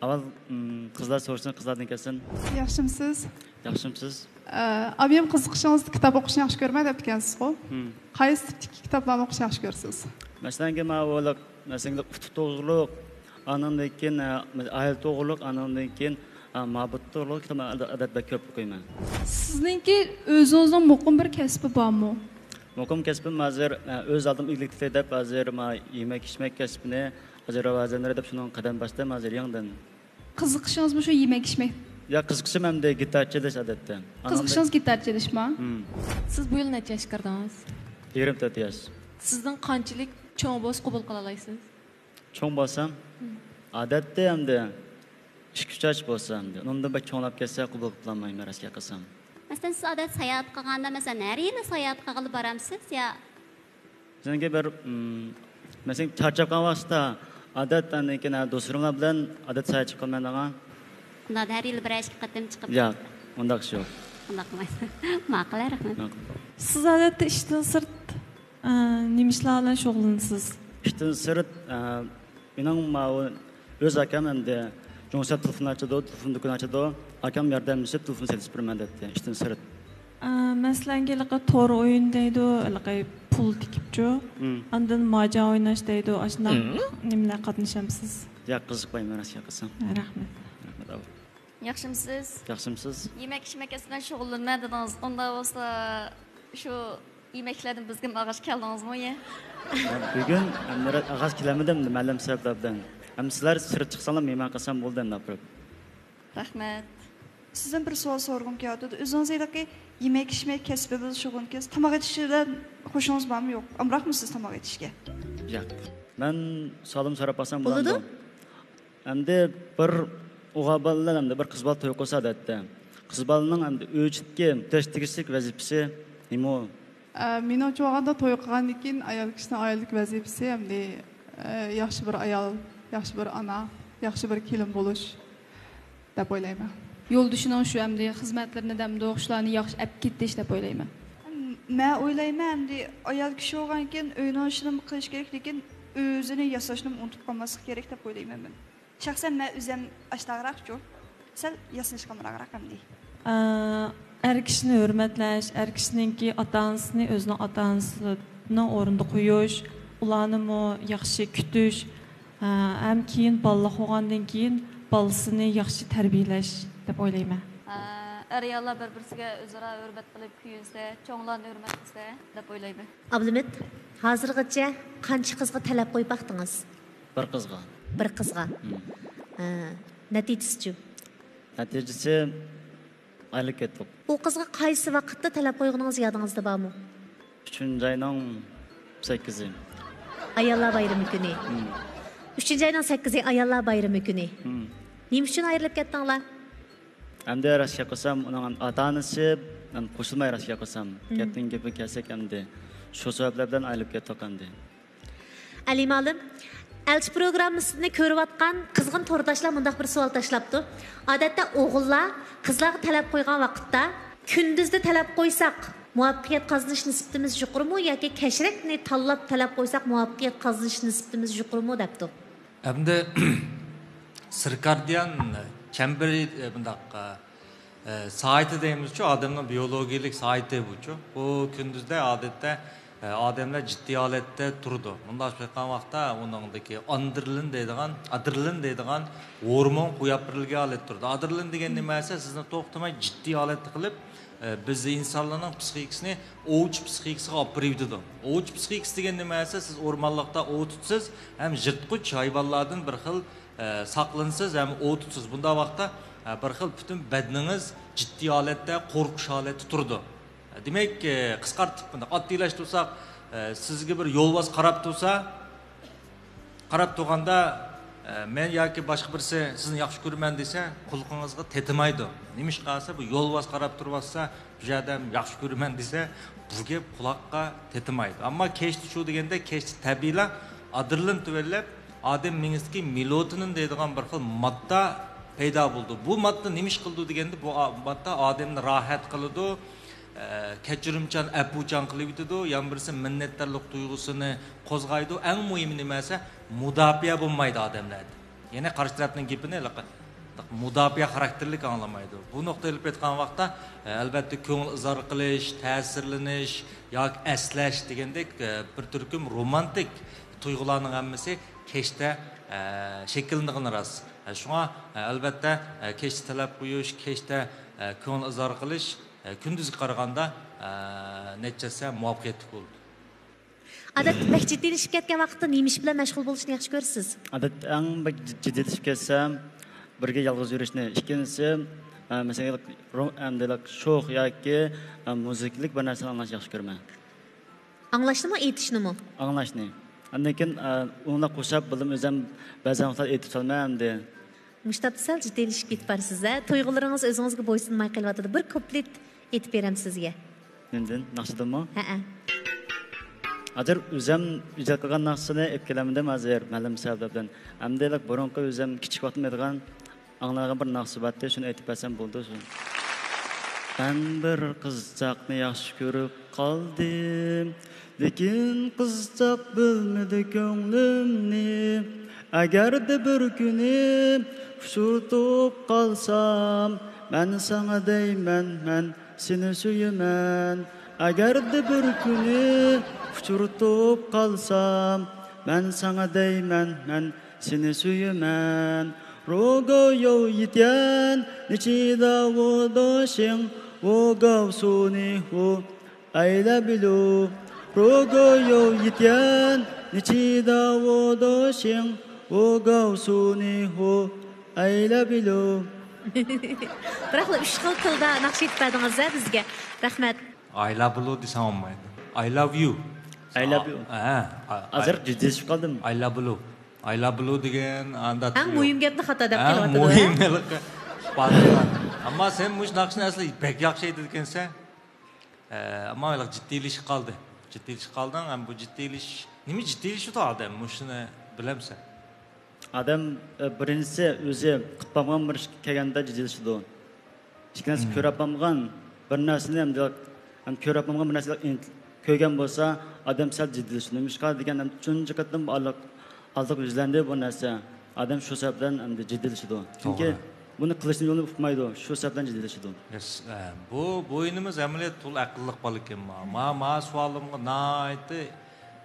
ئاۋۋال، ئىم، قىزلار سورىسۇن، قىزلاردىن كەلسۇن. ياخشىمسىز؟ ياخشىمسىز؟ ئە، ئابىيىم قىزىقىشىڭىزدا كىتاب ئوقۇشنى ياخشى كۆرىمەن دەپتىكەنسىزغۇ؟ ھىم. قايسى تىپتىكى كىتابلارنى ئوقۇشنى ياخشى كۆرىسىز؟ مەسىلەنكى، ماۋۇلۇق، مەسىلەن، ئۇتۇق توغرۇلۇق، ئانىڭدىن كېيىن، ئە، ئائىلە توغرۇلۇق، ئانىڭدىن كېيىن، ئە، مۇھەببەت توغرۇلۇق كىتابلارنى ئادەت، ئادەتتە بەك كۆپ ئوقۇيمەن. سىزنىڭكى ئۆزىڭىزنىڭ مۇقىم بىر كەسپى بارمۇ؟ مۇقىم كەسپىم ھازىر، ئە، ئۆز ئالدىمغا ئىگىلىك تىكلەي دەپ، ھازىر ما يېمەك ئىچمەك كەسپىنى ھازىر راۋاجلاندۇراي دەپ، شۇنىڭغا قەدەم باستىم ھازىر يېڭىدىن. قىزىقىشىڭىزمۇ شۇ يېمەك ئىچمەك؟ ياق، قىزىقىشىم ئەمدى گىتار چېلىش ئادەتتە. ئانام قىزىقىشىڭىز گىتار چېلىشما؟ ھىم. سىز بۇ يىل نەچچە ياشقا كىردىڭىز؟ يىگىرمە تۆت ياش. سىزدىن قانچىلىك چوڭ بولسا قوبۇل قىلالايسىز؟ چوڭ بولسام، ھىم. ئادەتتە ئەمدى ئىككى، ئۈچ ياش بولسا ئەمدى. ئۇنىڭدىن بەك چوڭلاپ كەتسە قوبۇل قىلالمايمەن، راست گەپ قىلسام. مەسىلەن، سىز ئادەتتە ساياھەت قىلغاندا، مەسىلەن، ھەر يىلى ساياھەت قىلغىلى بارامسىز يا؟ بىزنىڭكى بىر، ئىم، مەسىلەن، چارچاپ قالغان ۋاقىتتا، ئادەت، ئاندىن كېيىن، ھە، دوستلىرىڭلار بىلەن ئادەت ساياھەت چىقىپ قالمايدىغان. ئۇنداقتا ھەر يىلى بىرەر ئىككى قېتىم چىقىپ. ياق، ئۇنداق ئىش يوق. ئۇنداق قىلمايسىز. ماقۇل، رەھمەت. ماقۇل. سىز ئادەتتە ئىشتىن سىرت، ئە، نېمە ئىشلار بىلەن شۇغۇللىنىسىز؟ ئىشتىن سىرت، ئە، مېنىڭ ماۋۇ ئۆز ئاكام ئەمدى جۇڭسەپ تېلېفون ئاچىدۇ، تېلېفون دۇكىنى ئاچىدۇ. ئاكام ياردەملىشىپ تېلېفون سېلىشىپ بېرىمەن دەيتتى، ئىشتىن سىرت. ئە، مەسىلەن، ھېلىقى تور ئويۇن دەيدۇ، ھېلىقى پۇل تىكىپچۇ. مم. ئاندىن ماجا ئويناش دەيدۇ، ئاشۇنداق مم. نېمىلەر قاتنىشامسىز؟ ياق، قىزىقمايمەن، راست گەپ قىلسام. رەھمەت. رەھمەت، ئاۋۇ. ياخشىمسىز؟ ياخشىمسىز؟ يېمەك ئىچمەك كەسپى بىلەن شۇغۇللىنىمەن دېدىڭىز. ئۇنداق بولسا، شۇ يېمەكلەردىن بىزگىمۇ ئالغاچ كەلدىڭىزمۇ يە؟ بۈگۈن ئالغاچ كېلەلمىدىم، مەلۇم سەۋەبلەر بىلەن. ئەمدى سىلەر سىرت چىقساڭلار، مېھمان قىلسام بولدى ئەمدى ئاپىرىپ. رەھمەت. سىزدىن بىر سوئال سورىغۇم كېلىۋاتىدۇ. ئۆزىڭىز ھېلىقى يېمەك ئىچمەك كەسپى بىلەن شۇغۇللىنىسىز. تاماق ئېتىش بىلەن خۇشىڭىز بارمۇ يوق؟ ئامراقمۇسىز تاماق ئېتىشكە؟ ياق. مەن سوئالىمنى سوراپ قالسام بولىدۇ؟ بولىدۇ. ئەمدى بىر ئوغۇل بالا بىلەن ئەمدى بىر قىز بالا توي قىلسا ئادەتتە، قىز بالىنىڭ ئەمدى ئۆي ئىچىدىكى تەش تېگىشلىك ۋەزىپىسى نېمە ئۇ؟ ئە، مېنىڭچە بولغاندا، توي قىلغاندىن كېيىن ئايال كىشىنىڭ ئائىلىدىكى ۋەزىپىسى ئەمدى، ئە، ياخشى بىر ئايال، ياخشى بىر ئانا، ياخشى بىر كېلىن بولۇش دەپ ئويلايمەن. يولدىشىنىڭ شۇ ئەمدى خىزمەتلىرىنى دەمدۇق، شۇلارنى ياخشى ئەپ كېتىش دەپ ئويلايمەن. مەن ئويلايمەن، ئەمدى ئايال كىشى بولغاندىن كېيىن ئۆينىڭ ئىشىنىمۇ قىلىش كېرەك، لېكىن ئۆزىنى ياساشنىمۇ ئۇنتۇپ قالماسلىق كېرەك دەپ ئويلايمەن مەن. شەخسەن مەن ئۆزۈم ئاشتاغراقچۇ، سەل ياسىنىشقا ئامراقراق ئەمدى. ئە، ئەر كىشىنى ھۆرمەتلەش، ئەر كىشىنىڭكى ئاتا-ئانىسىنى ئۆزىنىڭ ئاتا-ئانىسىنىڭ ئورنىدا قويۇش، ئۇلارنىمۇ ياخشى كۈتۈش، ئە، ھەم كېيىن بالىلىق بولغاندىن كېيىن بالىسىنى ياخشى تەربىيەلەش دەپ ئويلايمەن. ئە، ئەر-ئاياللار بىر-بىرسىگە ئۆزئارا ھۆرمەت قىلىپ كۆيۈنسە، چوڭلارنى ھۆرمەت قىلسا دەپ ئويلايمەن. ئابلىمىت، ھازىرغىچە قانچە قىزغا تەلەپ قويۇپ باقتىڭىز؟ بىر قىزغا. بىر قىزغا. مم. ھە، نەتىجىسىچۇ؟ نەتىجىسى ئايرىلىپ كەتتۇق. ئۇ قىزغا قايسى ۋاقىتتا تەلەپ قويغىنىڭىز يادىڭىزدا بارمۇ؟ ئۈچىنچى ئاينىڭ سەككىزى. ئاياللار بايرىمى كۈنى. مم. ئۈچىنچى ئاينىڭ سەككىزى ئاياللار بايرىمى كۈنى. مم. نېمە ئۈچۈن ئايرىلىپ كەتتىڭلار؟ ئەمدى راستىنى گەپ قىلسام، ئۇنىڭ ئاتا-ئانىسى قوشۇلماي، راستىنى گەپ قىلسام. مم. گەپنىڭ گېپىگە كەلسەك ئەمدى. شۇ سەۋەبلەر بىلەن ئايرىلىپ كەتتۇق ئەمدى. ئەلى مۇئەللىم، ئەلچى پروگراممىسىنى كۆرۈۋاتقان قىزغىن تورداشلار مۇنداق بىر سوئال تاشلاپتۇ. ئادەتتە ئوغۇللار قىزلارغا تەلەپ قويغان ۋاقىتتا، كۈندۈزدە تەلەپ قويساق، مۇۋەپپەقىيەت قازىنىش نىسبىتىمىز يۇقىرىمۇ ياكى كەچرەكنى تاللاپ تەلەپ قويساق، مۇۋەپپەقىيەت قازىنىش نىسبىتىمىز يۇقىرىمۇ دەپتۇ. ئەمدى سىركادىيان چەمبىرى، مۇنداق، سائىتى دەيمىزچۇ، ئادەمنىڭ بىيولوگىيەلىك سائىتى بۇچۇ. بۇ كۈندۈزدە ئادەتتە ئادەملەر جىددىي ھالەتتە تۇرىدۇ. مۇنداق ئېيتقان ۋاقىتتا ئۇنىڭدىكى ئادرېنالىن دەيدىغان، ئادرېنالىن دەيدىغان ھورمون قويۇپ بېرىلگەن ھالەتتە تۇرىدۇ. ئادرېنالىن دېگەن نېمە دېسە، سىزنى توختىماي جىددىي ھالەتتە قىلىپ، بىز ئىنسانلارنىڭ پسىخىكىسىنى ئوۋچى پسىخىكىسىغا ئاپىرىۋېتىدۇ. ئوۋچى پسىخىكىسى دېگەن نېمە دېسە، سىز ئورمانلىقتا ئوۋ تۇتىسىز ھەم يىرتقۇچ ھايۋانلاردىن بىر خىل ئە، ساقلىنىسىز ھەم ئوۋ تۇتىسىز. بۇنداق ۋاقىتتا، ئە، بىر خىل پۈتۈن بەدىنىڭىز جىددىي ھالەتتە، قورقۇش ھالەتتە تۇرىدۇ. دېمەك، ئە، قىسقارتىپ مۇنداق ئاددىيلاشتۇرساق، ئە، سىزگە بىر يولۋاس قاراپ تۇرسا، قاراپ تۇرغاندا، ئە، مەن ياكى باشقا بىرسى سىزنى ياخشى كۆرىمەن دېسە، قۇلىقىڭىزغا تېتىمايدۇ. نېمىشقا دېسە، بۇ يولۋاس قاراپ تۇرۇۋاتسا، بۇ يەردە ياخشى كۆرىمەن دېسە، بۇ گەپ قۇلاققا تېتىمايدۇ. ئەمما كەچتە شۇ دېگەندە، كەچتە تەبىئىيلا ئادرېنالىن تۆۋەنلەپ، ئادەم مېڭىسىدىكى مېلاتونىن دەيدىغان بىر خىل ماددا پەيدا بولىدۇ. بۇ ماددا نېمە ئىش قىلىدۇ دېگەندە، بۇ ئا-، ماددا ئادەمنى راھەت قىلىدۇ، ئە، كەچۈرۈمچان، ئەپۇچان قىلىۋېتىدۇ، يەنە بىرسى مىننەتدارلىق تۇيغۇسىنى قوزغايدۇ. ئەڭ مۇھىمى نېمە دېسە، مۇداپىئە بولمايدۇ ئادەملەردە. يەنى قارشى تەرەپنىڭ گېپىنى لىق-، لىق-، مۇداپىئە خاراكتېرلىك ئاڭلىمايدۇ. بۇ نۇقتىدا ئېلىپ ئېيتقان ۋاقىتتا، ئە، ئەلۋەتتە، كۆڭۈل ئىزھار قىلىش، تەسىرلىنىش ياكى ئەسلەش دېگەندەك، ئە، بىر تۈركۈم رومانتىك تۇيغۇلارنىڭ ھەممىسى كەچتە، ئە، شەكىللىنىدىغىنى راست. ئە، شۇڭا، ئە، ئەلۋەتتە، ئە، كەچتە تەلەپ قويۇش، كەچتە، ئە، كۆڭۈل ئىزھار قىلىش، ئە، كۈندۈزگە قارىغاندا، ئە، نەچچە ھەسسە مۇۋەپپەقىيەتلىك بولىدۇ. ئادەتتە بەك جىددىيلىشىپ كەتكەن ۋاقىتتا نېمە ئىش بىلەن مەشغۇل بولۇشنى ياخشى كۆرىسىز؟ ئادەتتە ئەڭ بەك جىددىيلىشىپ كەتسەم، بىرگە يالغۇز يۈرۈشنى، ئىككىنچىسى، ئە، مەسىلەن، رو-، ئەمدى شوخ ياكى، ئە، مۇزىكىلىق بىر نەرسىنى ئاڭلاشنى ياخشى كۆرىمەن. ئاڭلاشنىمۇ، ئېيتىشنىمۇ؟ ئاڭلاشنى. ئاندىن كېيىن، ئە، ئۇنىڭغا قوشاپ بىلىم ئۆزۈم بەزەن ۋاقىتلار ئېيتىپ سالىمەن ئەمدى. مۇشۇ تاپتا سەل جىددىيلىشىپ كېتىپ بارسىز ھە؟ تۇيغۇلىرىڭىز ئۆزىڭىزگە بويسۇنماي قېلىۋاتىدۇ. بىر كۇپلېت ئېيتىپ بېرەم سىزگە. نېمىدىن؟ ناخشىدىنمۇ؟ ھەئە. ھازىر ئۆزۈم ئىجاد قىلغان ناخشىنى ئېلىپ كېلەلمىدىم ھازىر، مەلۇم سەۋەبلەردىن. ئەمدى بۇرۇنقى ئۆزۈم كىچىك ۋاقتىم ئېيتقان، ئاڭلىغان بىر ناخشا بارتى، شۇنى ئېيتىپ بەرسەم بولىدۇ شۇ. مەن بىر قىزچاقنى ياخشى كۆرۈپ قالدىم، لېكىن قىزچاق بىلمىدى كۆڭلۈمنى. ئەگەردە بىر كۈنى ئۇچرىتىپ قالسام، مەن ساڭا دەيمەن، مەن سېنى سۆيىمەن. ئەگەردە بىر كۈنى ئۇچرىتىپ قالسام، مەن ساڭا دەيمەن، مەن سېنى سۆيىمەن. 如果有一天你知道我的心，我告诉你，我 I love you. 如果有一天你知道我的心，我告诉你，我 I love you. بىراقلا ئۈچ خىل تىلدا ناخشا ئېيتىپ بەردىڭىز ھە بىزگە. رەھمەت. I love you دېسەڭ بولمايدۇ. I love you. I love you. ھە، ھە، ھازىر جىددىيلىشىپ قالدىم. I love you. I love you دېگەن ئاندا ئەڭ مۇھىم گەپنى خاتا دەپ قېلىۋاتىدۇ، ھە؟ مۇھىم ھە؟ ئەمما سەن مۇشۇ ناخشىنى ئەسلى بەك ياخشى ئېيتىدىكەنسەن. ئەمما ھېلىقى جىددىيلىشىپ قالدى. جىددىيلىشىپ قالدىڭ، ھەم بۇ جىددىيلىشىش، نېمە جىددىيلىشىدۇ ئادەم؟ مۇشۇنى بىلەمسەن؟ ئادەم، ئە، بىرىنچىسى ئۆزى قىلىپ بولمىغان بىر ئىش كەلگەندە جىددىيلىشىدۇ. ئىككىنچىسى، مم. كۆرۈپ بولمىغان بىر نەرسىنى ئەمدى، ھەم كۆرۈپ بولمىغان بىر نەرسىنى ئىنت-، كۆرگەن بولسا، ئادەم سەل جىددىيلىشىدۇ. نېمىشقا دېگەندە، تۇنجى قېتىم بۇ ئارىلىق، ئارىلىق يۈزلەندى بۇ نەرسە. ئادەم شۇ سەۋەبتىن ئەمدى جىددىيلىشىدۇ. چۈنكى توغرا. بۇنى قىلىشنىڭ يولىنى ئۇقمايدۇ. شۇ سەۋەبتىن جىددىيلىشىدۇ. يەس، ئە، بۇ، بۇ ئىنىمىز ئەمەلىيەتتە تولا ئەقىللىق بالا ئىكەن. ما، ما، ما سوئالىمغا ناھايىتى،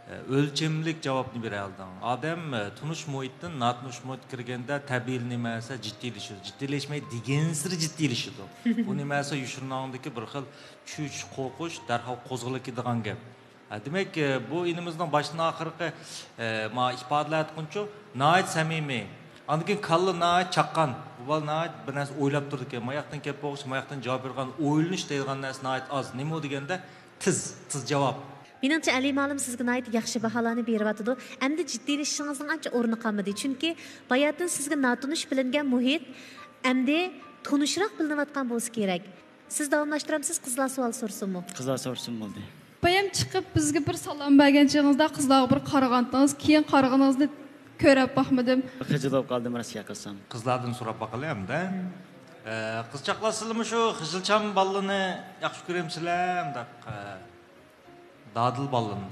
ئە، ئۆلچەملىك جاۋابنى بېرەلىدىڭ. ئادەم، ئە، تونۇش مۇھىتتىن ناتونۇش مۇھىتقا كىرگەندە تەبىئىي نېمە دېسە جىددىيلىشىدۇ. جىددىيلەشمەي دېگەنسېرى جىددىيلىشىدۇ. بۇ نېمە دېسە يوشۇرۇنۇڭدىكى بىر خىل چۈش، قورقۇش، دەرھال قوزغىلىپ كېتىدىغان گەپ. ھە، دېمەك، ئە، بۇ ئىنىمىزنىڭ باشتىن ئاخىرقى، ئە، ما ئىپادىلەۋاتقىنچۇ ناھايىتى سەمىمىي. ئاندىن كېيىن كاللا ناھايىتى چاققان. بۇ بالا ناھايىتى بىر نەرسە ئويلاپ تۇرىدىكەن. ماياقتىن كەپ بولغۇچە، ماياقتىن جاۋاب بېرىدىغان، ئويلىنىش دەيدىغان نەرسە ناھايىتى ئاز. نېمە ئۇ دېگەندە، تېز، تېز جاۋاب. مېنىڭچە، ئەلى مۇئەللىم سىزگە ناھايىتى ياخشى باھالارنى بېرىۋاتىدۇ. ئەمدى جىددىيلىشىشىڭىزنىڭ ئانچە ئورنى قالمىدى. چۈنكى باياتىن سىزگە ناتونۇش بىلىنگەن مۇھىت ئەمدى تونۇشراق بىلىنىۋاتقان بولسا كېرەك. سىز داۋاملاشتۇرامسىز، قىزلار سوئال سورىسۇنمۇ؟ قىزلار سورىسۇن بولدى. بايام چىقىپ بىزگە بىر سالام بەرگەن چېغىڭىزدا قىزلارغا بىر قارىغانتىڭىز، كېيىن قارىغىنىڭىزنى كۆرەپ باقمىدىم. خىجىل بولۇپ قالدىم، راست گەپ قىلسام. قىزلاردىن سوراپ باقىلى ئەمدى. ئە، قىزچاقلار، سىلەرمۇ شۇ خىجىلچان بالىلىرىنى ياخشى كۆرەمسىلەر؟ ئۇنداق، ئە، دادىل بالىلىرىنى.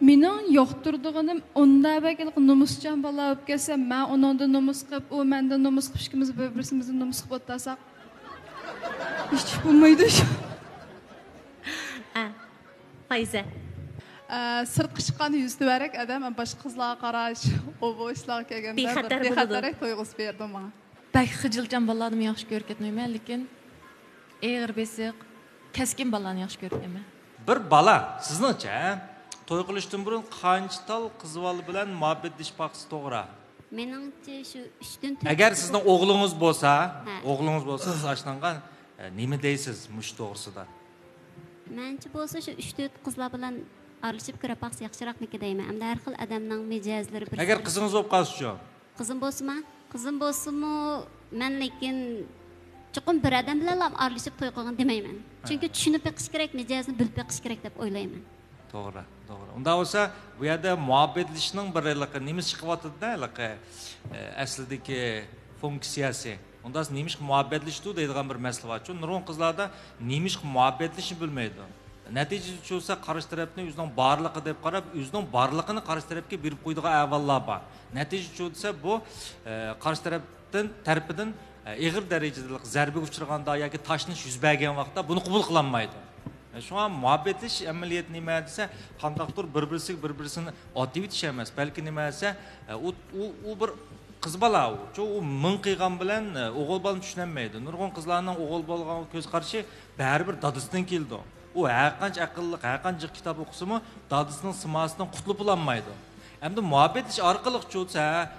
مېنىڭ ياقتۇرىدىغىنىم ئۇنداق بەك ھېلىقى نومۇسچان بالا بولۇپ كەتسە، مەن ئۇنىڭدىن نومۇس قىلىپ، ئۇ مەندىن نومۇس قىلىپ، ئىككىمىز بىر-بىرىمىزدىن نومۇس قىلىپ ئولتۇرساق، ھېچ بولمايدۇ شۇ. ھە، پايزە. ئە، سىرتقا چىققاندا يۈزى تۆۋەنرەك ئادەم، باشقا قىزلارغا قاراش، ئۇ بۇ ئىشلارغا كەلگەندە بىر بىخەتەر بولىدۇ. بىخەتەررەك تۇيغۇسى بېرىدۇ ماڭا. بەك خىجىلچان بالىلارنىمۇ ياخشى كۆرۈپ كەتمەيمەن، لېكىن ئېغىر بېسىق، كەسكىن بالىلارنى ياخشى كۆرۈپ كەتمەيمەن. بىر بالا، سىزنىڭچە، توي قىلىشتىن بۇرۇن قانچە تال قىز بالا بىلەن مۇھەببەتلىشىپ باقسا توغرا؟ مېنىڭچە شۇ ئۈچتىن تۆت. ئەگەر سىزنىڭ ئوغلىڭىز بولسا، ھە. ئوغلىڭىز بولسا، سىز ئاشۇنىڭغا، ئە، نېمە دەيسىز مۇشۇ توغرىسىدا؟ مەنچە بولسا شۇ ئۈچ تۆت قىزلار بىلەن ئارىلىشىپ كۆرۈپ باقسا ياخشىراقمىكىن دەيمەن. ئەمدى ھەر خىل ئادەمنىڭ مىجەزلىرى بىر ئەگەر خىل. قىزىڭىز بولۇپ قالسىچۇ؟ قىزىم بولسىما؟ قىزىم بولسىمۇ، مەن لېكىن چوقۇم بىر ئادەم بىلەنلا ئارىلىشىپ توي قىلغىن دېمەيمەن. ھە. چۈنكى چۈشىنىپ بېقىش كېرەك، مىجەزىنى بىلىپ بېقىش كېرەك دەپ ئويلايمەن. توغرا، توغرا. ئۇنداق بولسا، بۇ يەردە مۇھەببەتلىشىشنىڭ بىر ھېلىقى نېمىسى چىقىۋاتىدۇ-دە، ھېلىقى، ئە، ئەسلىدىكى فۇنكسىيەسى. ئۇنداق نېمىشقا مۇھەببەتلىشىدۇ دەيدىغان بىر مەسىلە بارچۇ. نۇرغۇن قىزلاردا نېمىشقا مۇھەببەتلىشىشنى بىلمەيدۇ. نەتىجىدە چۈشۈرسە، قارشى تەرەپنى ئۆزىنىڭ بارلىقى دەپ قاراپ، ئۆزىنىڭ بارلىقىنى قارشى تەرەپكە بېرىپ قويىدىغان ئەھۋاللار بار. نەتىجىدە چۈشۈرسە، بۇ، ئە، قارشى تەرەپتىن، تەرىپىدىن، ئە، ئېغىر دەرىجىدە زەربىگە ئۇچرىغاندا ياكى تاشلىنىش يۈز بەرگەن ۋاقىتتا بۇنى قوبۇل قىلالمايدۇ. ئە، شۇڭا مۇھەببەتلىشىش ئەمەلىيەتى نېمە دېسە، قانداقتۇر بىر-بىرسىگە بىر-بىرسىنى ئاتىۋېتىش ئەمەس، بەلكى نېمە دېسە، ئە، ئۇ، ئۇ، ئۇ بىر قىز بالا ئۇ. چۇ، ئۇ مىڭ قىلغان بىلەن، ئە، ئوغۇل بالىنى چۈشىنەلمەيدۇ. نۇرغۇن قىزلارنىڭ ئوغۇل بالىغا كۆز قارىشى بەرىبىر دادىسىدىن كېلىدۇ. ئۇ ھەرقانچە ئەقىللىق، ھەرقانچە جىق كىتاب ئوقۇسىمۇ، دادىسىنىڭ سىماسىدىن قۇتۇلۇپ بولالمايدۇ. ئەمدى مۇھەببەتلىشىش ئارقىلىق چۇ دېسە،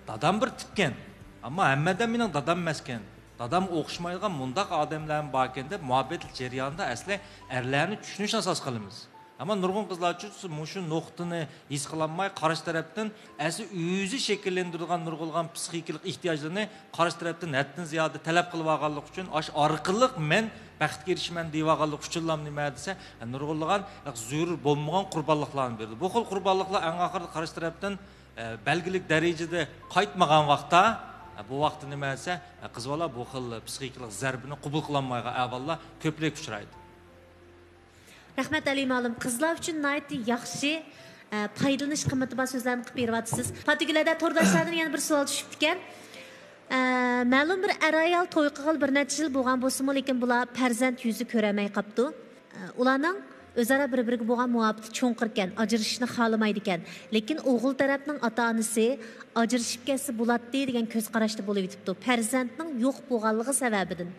دادام بىر تىپكەن. ئەمما ھەممە ئادەم مېنىڭ دادام ئەمەسكەن. دادامغا ئوخشىمايدىغان مۇنداق ئادەملەرمۇ باركەن دەپ مۇھەببەتلىك جەريانىدا ئەسلى ئەرلەرنى چۈشىنىشنى ئاساس قىلىمىز. ئەمما نۇرغۇن قىزلارچۇ مۇشۇ نۇقتىنى ھېس قىلالماي، قارشى تەرەپتىن ئەسلى ئۆزى شەكىللەندۈرىدىغان نۇرغۇنلىغان پسىخىكىلىق ئېھتىياجلىرىنى قارشى تەرەپتىن ھەددىدىن زىيادە تەلەپ قىلىۋالغانلىقى ئۈچۈن، ئاش ئارقىلىق مەن بەختكە ئېرىشىمەن دەيۋالغانلىقى ئۈچۈنلا نېمە دېسە، نۇرغۇنلىغان زۆرۈر بولمىغان قۇربانلىقلارنى بېرىدۇ. بۇ خىل قۇربانلىقلار ئەڭ ئاخىرىدا قارشى تەرەپتىن، ئە، بەلگىلىك دەرىجىدە قايتمىغان ۋاقىتتا، ئە، بۇ ۋاقىتتا نېمە دېسە، ئە، قىز بالا بۇ خىل پسىخىكىلىق زەربىنى قوبۇل قىلالمايدىغان ئەھۋاللار كۆپرەك ئۇچرايدۇ. رەھمەت، ئەلى مۇئەللىم. قىزلار ئۈچۈن ناھايىتى ياخشى، ئە، پايدىلىنىش قىممىتى بار سۆزلەرنى قىلىپ بېرىۋاتىسىز. پاتىگۈل ھەدە تورداشلاردىن يەنە بىر سوئال چۈشۈپتىكەن. ئە، مەلۇم بىر ئەر-ئايال توي قىلغىلى بىر نەچچە يىل بولغان بولسىمۇ، لېكىن بۇلار پەرزەنت يۈزى كۆرەلمەي قاپتۇ. ئە، ئۇلارنىڭ ئۆزئارا بىر-بىرىگە بولغان مۇھەببىتى چوڭقۇركەن، ئاجرىشىشنى خالىمايدىكەن. لېكىن ئوغۇل تەرەپنىڭ ئاتا-ئانىسى ئاجرىشىپ كەتسە بولاتتى دېگەن كۆز قاراشتا بولۇۋېتىپتۇ، پەرزەنتنىڭ يوق بولغانلىقى سەۋەبىدىن.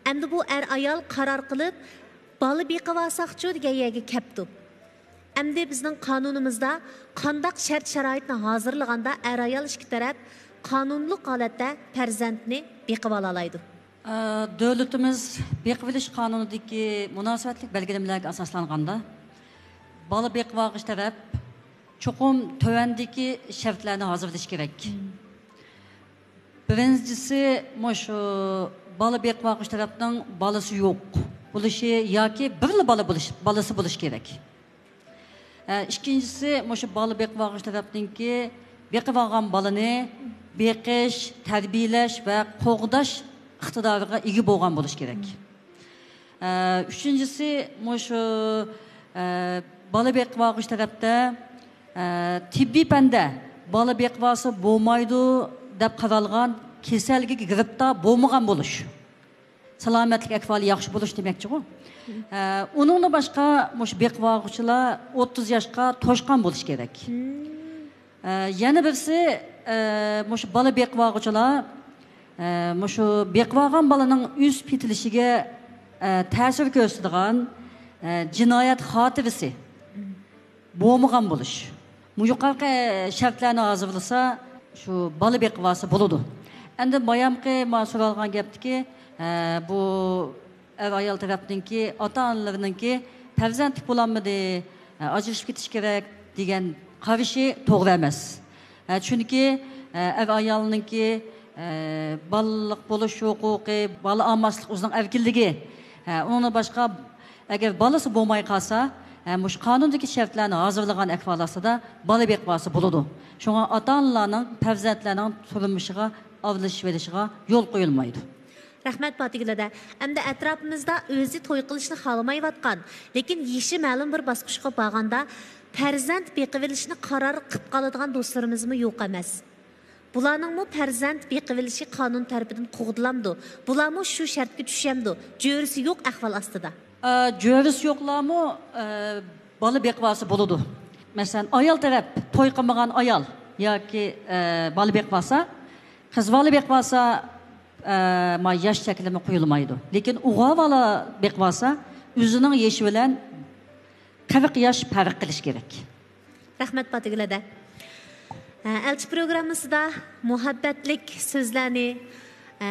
ئەمدى بۇ ئەر-ئايال قارار قىلىپ، بالا بېقىۋالساقچۇ دېگەن يەرگە كەپتۇ. ئەمدى بىزنىڭ قانۇنىمىزدا قانداق شەرت-شارائىتنى ھازىرلىغاندا ئەر-ئايال ئىككى تەرەپ قانۇنلۇق ھالەتتە پەرزەنتنى بېقىۋالالايدۇ؟ ئە، دۆلىتىمىز بېقىۋېلىش قانۇنىدىكى مۇناسىۋەتلىك بەلگىلىمىلەرگە ئاساسلانغاندا، بالا بېقىۋالغۇچى تەرەپ چوقۇم تۆۋەندىكى شەرتلەرنى ھازىرلىشى كېرەك. بىرىنچىسى، مۇشۇ بالا بېقىۋالغۇچى تەرەپنىڭ بالىسى يوق. بولۇشى ياكى بىرلا بالا بولۇش، بالىسى بولۇشى كېرەك. ئە، ئىككىنچىسى، مۇشۇ بالا بېقىۋالغۇچى تەرەپنىڭكى بېقىۋالغان بالىنى بېقىش، تەربىيەلەش ۋە قوغداش ئىقتىدارىغا ئىگە بولغان بولۇشى كېرەك. ئە، ئۈچىنچىسى، مۇشۇ، ئە، بالا بېقىۋالغۇچى تەرەپتە، ئە، تېببىي پەندە بالا بېقىۋالسا بولمايدۇ دەپ قارالغان كېسەلگە گىرىپتار بولمىغان بولۇش. سالامەتلىك ئەھۋالى ياخشى بولۇش دېمەكچىغۇ. ئە، ئۇنىڭدىن باشقا مۇشۇ بېقىۋالغۇچىلار ئوتتۇز ياشقا توشقان بولۇشى كېرەك. ئە، يەنە بىرسى، ئە، مۇشۇ بالا بېقىۋالغۇچىلار، ئە، مۇشۇ بېقىۋالغان بالىنىڭ ئۆسۈپ يېتىلىشىگە، ئە، تەسىر كۆرسىتىدىغان، ئە، جىنايەت خاتىرىسى بولمىغان بولۇش. مۇ يۇقىرىقى شەرتلەرنى ھازىرلىسا، شۇ بالا بېقىۋالسا بولىدۇ. ئەمدى بايامقى ما سورالغان گەپتىكى، ئە، بۇ ئەر-ئايال تەرەپنىڭكى، ئاتا-ئانىلىرىنىڭكى پەرزەنتلىك بولالمىدى، ئە، ئاجرىشىپ كېتىش كېرەك دېگەن قارىشى توغرا ئەمەس. ئە، چۈنكى، ئە، ئەر-ئايالنىڭكى، ئە، بالىلىق بولۇش ھوقۇقى، بالا ئالماسلىق ئۆزىنىڭ ئەركىنلىكى. ئە، ئۇنىڭدىن باشقا، ئەگەر بالىسى بولماي قالسا، ئە، مۇشۇ قانۇندىكى شەرتلەرنى ھازىرلىغان ئەھۋال ئاستىدا بالا بېقىۋالسا بولىدۇ. شۇڭا ئاتا-ئانىلارنىڭ پەرزەنتلەرنىڭ تۇرمۇشىغا ئارىلىشىۋېلىشىغا يول قويۇلمايدۇ. رەھمەت، پاتىگۈل ھەدە. ئەمدى ئەتراپىمىزدا ئۆزى توي قىلىشنى خالىمايۋاتقان، لېكىن يېشى مەلۇم بىر باسقۇچقا بارغاندا پەرزەنت بېقىۋېلىشنى قارار قىلىپ قالىدىغان دوستلىرىمىزمۇ يوق ئەمەس. بۇلارنىڭمۇ پەرزەنت بېقىۋېلىشى قانۇن تەرىپىدىن قوغدىلامدۇ؟ بۇلارمۇ شۇ شەرتكە چۈشەمدۇ؟ جۆرىسى يوق ئەھۋال ئاستىدا. ئە، جۆرىسى يوقلارمۇ، ئە، بالا بېقىۋالسا بولىدۇ. مەسىلەن، ئايال تەرەپ توي قىلمىغان ئايال ياكى، ئە، بالا بېقىۋالسا، قىز بالا بېقىۋالسا، ئە، ما ياش چەكلىمە قويۇلمايدۇ. لېكىن ئوغۇل بالا بېقىۋالسا، ئۆزىنىڭ يېشى بىلەن قىرىق ياش پەرق قىلىش كېرەك. رەھمەت، پاتىگۈل ھەدە. ئە، ئەلچى پروگراممىسىدا مۇھەببەتلىك سۆزلەرنى، ئە،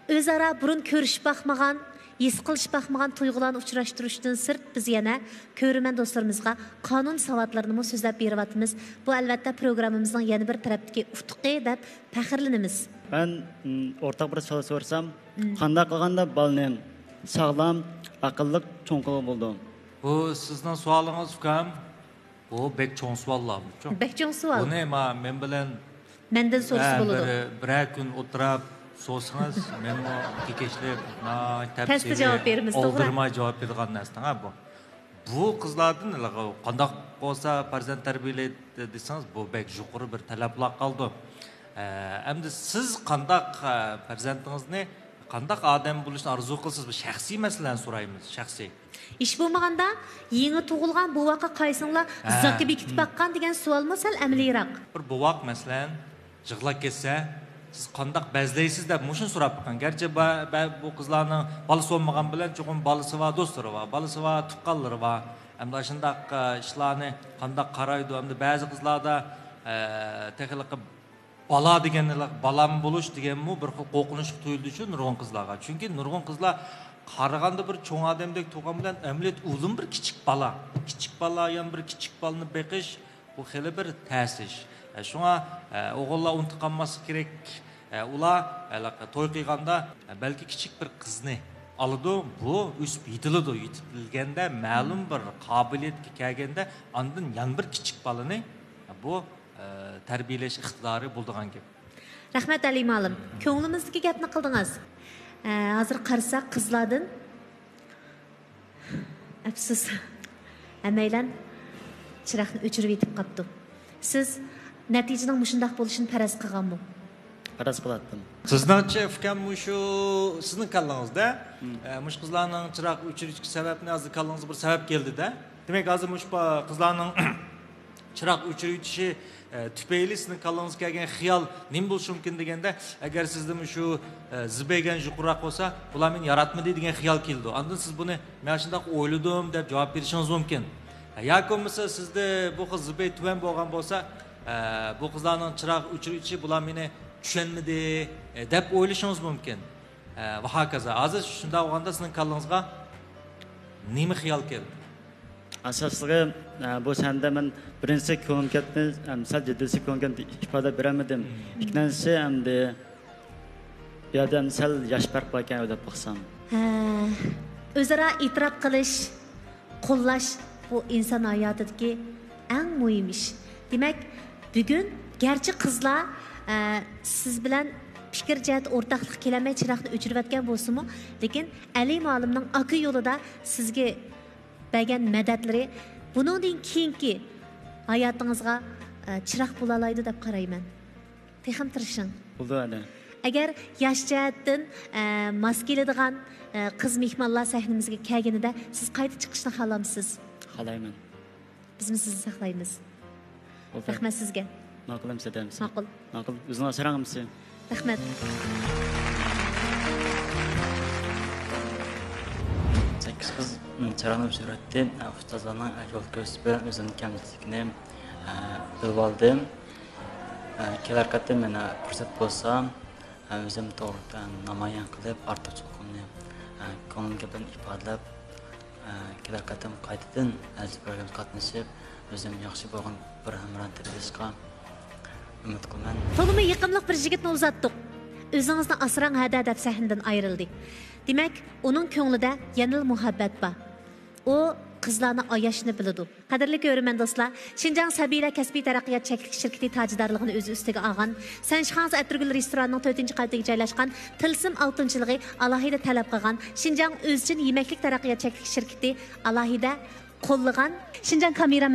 ئۆزئارا بۇرۇن كۆرۈشۈپ باقمىغان، ھېس قىلىشىپ باقمىغان تۇيغۇلارنى ئۇچراشتۇرۇشتىن سىرت، بىز يەنە كۆرۈرمەن دوستلىرىمىزغا قانۇن ساۋاتلىرىنىمۇ سۆزلەپ بېرىۋاتىمىز. بۇ، ئەلۋەتتە، پروگراممىمىزنىڭ يەنە بىر تەرەپتىكى ئۇتۇقى دەپ پەخىرلىنىمىز. مەن، م، ئورتاق بىر سوئال سورىسام، قانداق قىلغاندا بالىنى ساغلام، ئەقىللىق چوڭ قىلغىلى بولىدۇ؟ بۇ سىزنىڭ سوئالىڭىز، ئۇكام. بۇ بەك چوڭ سوئاللار بۇچۇ. بەك چوڭ سوئال. بۇنى ما مەن بىلەن مەندىن سورىسا ھە، بولىدۇ. بىر، بىرەر كۈن ئولتۇراپ سورىسىڭىز، مەنمۇ كېكەچلىك ناھايىتى تەستە تەپسىلىي، جاۋاب بېرىمىز، توغرا؟ ئالدىرىماي جاۋاب بېرىدىغان نەرسە، ھە، بۇ. بۇ قىزلاردىن ھېلىقى قانداق بولسا پەرزەنت تەربىيەلەيدۇ دېسىڭىز، بۇ بەك يۇقىرى بىر تەلەپ بولاپ قالىدۇ. ئە، ئەمدى سىز قانداق، ئە، پەرزەنتىڭىزنى قانداق ئادەم بولۇشىنى ئارزۇ قىلىسىز؟ بۇ شەخسىي مەسىلىنى سورايمىز، شەخسىي. ھېچ بولمىغاندا يېڭى تۇغۇلغان بوۋاققا قايسىڭلار ھە. زاكا بېكىتىپ باققان دېگەن سوئالمۇ سەل ئەمەلىيرەك. بىر بوۋاق، مەسىلەن، يىغلاپ كەتسە، سىز قانداق بەزلەيسىز دەپ مۇشۇنى سوراپ بېقىڭ. گەرچە با-، بە-، بۇ قىزلارنىڭ بالىسى بولمىغان بىلەن چوقۇم بالىسى بار، دوستلىرى بار، بالىسى بار، تۇغقانلىرى بار. ئەمدى ئاشۇنداق، ئە، ئىشلارنى قانداق قارايدۇ؟ ئەمدى بەزى قىزلاردا، ئە، تېخىلىقى بالا دېگەننى، بالام بولۇش دېگەنمۇ بىر خىل قورقۇنچلۇق تۇيۇلىدۇ شۇ نۇرغۇن قىزلارغا. چۈنكى نۇرغۇن قىزلار قارىغاندا بىر چوڭ ئادەمدەك تۇرغان بىلەن، ئەمەلىيەتتە ئۇلىمۇ بىر كىچىك بالا. كىچىك بالا، يەنە بىر كىچىك بالىنى بېقىش، بۇ خېلى بىر تەس ئىش. ئە، شۇڭا، ئە، ئوغۇللار ئۇنتۇپ قالماسلىق كېرەك. ئە، ئۇلار، ئە، توي قىلغاندا، ئە، بەلكى كىچىك بىر قىزنى ئالىدۇ، بۇ ئۆسۈپ يېتىلىدۇ. يېتىلگەندە، مەلۇم بىر قابىلىيەتكە كەلگەندە، ئاندىن يەنە بىر كىچىك بالىنى، بۇ، ئە، تەربىيەلەش ئىقتىدارى بولىدىغان گەپ. رەھمەت، ئەلى مۇئەللىم. كۆڭلىمىزدىكى گەپنى قىلدىڭىز. ئە، ھازىر قارىساق، قىزلاردىن ئەپسۇس، ھەممەيلەن چىراغنى ئۆچۈرۈۋېتىپ قاپتۇ. سىز نەتىجىنىڭ مۇشۇنداق بولۇشىنى پەرەز قىلغانمۇ؟ پەرەز قىلاتتىم. سىزنىڭچە، ئۇكام، مۇشۇ سىزنىڭ كاللىڭىزدا، ئە، مۇشۇ قىزلارنىڭ چىراغ ئۆچۈرۈشتىكى سەۋەبنى ھازىر كاللىڭىزغا بىر سەۋەب كەلدىدە. دېمەك، ھازىر مۇشۇ پا-، قىزلارنىڭ چىراغ ئۆچۈرۈۋېتىشى، ئە، تۈپەيلى سىزنىڭ كاللىڭىزغا كەلگەن خىيال نېمە بولۇشى مۇمكىن دېگەندە، ئەگەر سىزدە مۇشۇ، ئە، زىبەيگەن يۇقىرىراق بولسا، بۇلار مېنى ياراتمىدى دېگەن خىيال كېلىدۇ. ئاندىن سىز بۇنى مەن شۇنداق ئويلىدىم دەپ جاۋاب بېرىشىڭىز مۇمكىن. ئە، ياكى بولمىسا سىزدە بۇ خىل زىبەي تۆۋەن بولغان بولسا، ئە، بۇ قىزلارنىڭ چىراغ ئۆچۈرۈۋېتىشى بۇلار مېنى چۈشەنمىدى، ئە، دەپ ئويلىشىڭىز مۇمكىن. ئە، ۋە ھاكازا. ھازىر شۇنداق بولغاندا سىزنىڭ كاللىڭىزغا نېمە خىيال كەلدى؟ ئاساسلىقى، ئە، بۇ سەھنىدە مەن بىرىنچىسى كۆڭلۈم كەتتى، ئەم، سەل جىددىيسى كۆڭلۈم كەتتى ئىپادە بېرەلمىدىم. مم. ئىككىنچىسى ئەمدى بۇ يەردە ئەمدى سەل ياش پەرق باركەن دەپ باقسام. ھە، ئۆزئارا ئېتىراپ قىلىش، قوللاش، بۇ ئىنسان ھاياتىدىكى ئەڭ مۇھىم ئىش. دېمەك، بۈگۈن گەرچە قىزلار، ئە، سىز بىلەن پىكىر جەھەتتە ئورتاقلىققا كېلەلمەي چىراغنى ئۆچۈرۈۋەتكەن بولسىمۇ، لېكىن ئەلى مۇئەللىمنىڭ ئاكا يولىدا سىزگە بەرگەن مەدەتلىرى بۇنىڭدىن كېيىنكى ھاياتىڭىزغا، ئە، چىراغ بولالايدۇ دەپ قارايمەن. تېخىمۇ تىرىشىڭ. بولدى، ۋەدە. ئەگەر ياش جەھەتتىن، ئە، ماس كېلىدىغان، ئە، قىز مېھمانلار سەھنىمىزگە كەلگىنىدە سىز قايتا چىقىشنى خالامسىز؟ خالايمەن. بىزمۇ سىزنى ساقلايمىز. بولدى. رەھمەت سىزگە. ماقۇل ئەمىسە، دەمسە. ماقۇل. ماقۇل. ئۆزىڭىز ئاسراڭ ئەمىسە. رەھمەت. سەككىز قىز، م، چىراغنى ئۆچۈرۈۋەتتى. ئە، ئۇستازلارنىڭ، ئە، يول كۆرسىتىشى بىلەن ئۆزۈمنىڭ كەمچىلىكىنى، ئە، بىلىۋالدىم. ئە، كېلەر قېتىم يەنە پۇرسەت بولسا، ئە، ئۆزۈم توغرىلىق، ئە، نامايان قىلىپ، ئارتۇقچىلىقىمنى، ئە، كۆڭلۈم گەپلىرىنى ئىپادىلەپ، ئە، كېلەر قېتىم قايتىدىن ئەزىز پروگراممىغا قاتنىشىپ، ئۆزۈم ياخشى بولغان بىر ھەمراھنى تېپىۋېلىشقا ئۈمىد قىلىمەن. تولىمۇ يېقىملىق بىر يىگىتنى ئۇزاتتۇق. ئۆزىڭىزنى ئاسراڭ ھەدە دەپ سەھنىدىن ئايرىلدى. دېمەك، ئۇنىڭ كۆڭلىدە يەنىلا مۇھەببەت بار. ئۇ قىزلارنى ئاياشنى بىلىدۇ. قەدىرلىك كۆرۈرمەن دوستلار، شىنجاڭ سەبىيلەر كەسپىي تەرەققىيات چەكلىك شىركىتى تاجىدارلىقىنى ئۆز ئۈستىگە ئالغان، سەنشىخاڭز ئەتىرگۈل رېستورانىنىڭ تۆتىنچى قەۋىتىگە جايلاشقان تىلسىم ئالتۇنچىلىقى ئالاھىدە تەلەپ قىلغان شىنجاڭ ئۆزچىن يېمەكلىك تەرەققىيات چەكلىك شىركىتى ئالاھىدە قوللىغان شىنجاڭ كامېرا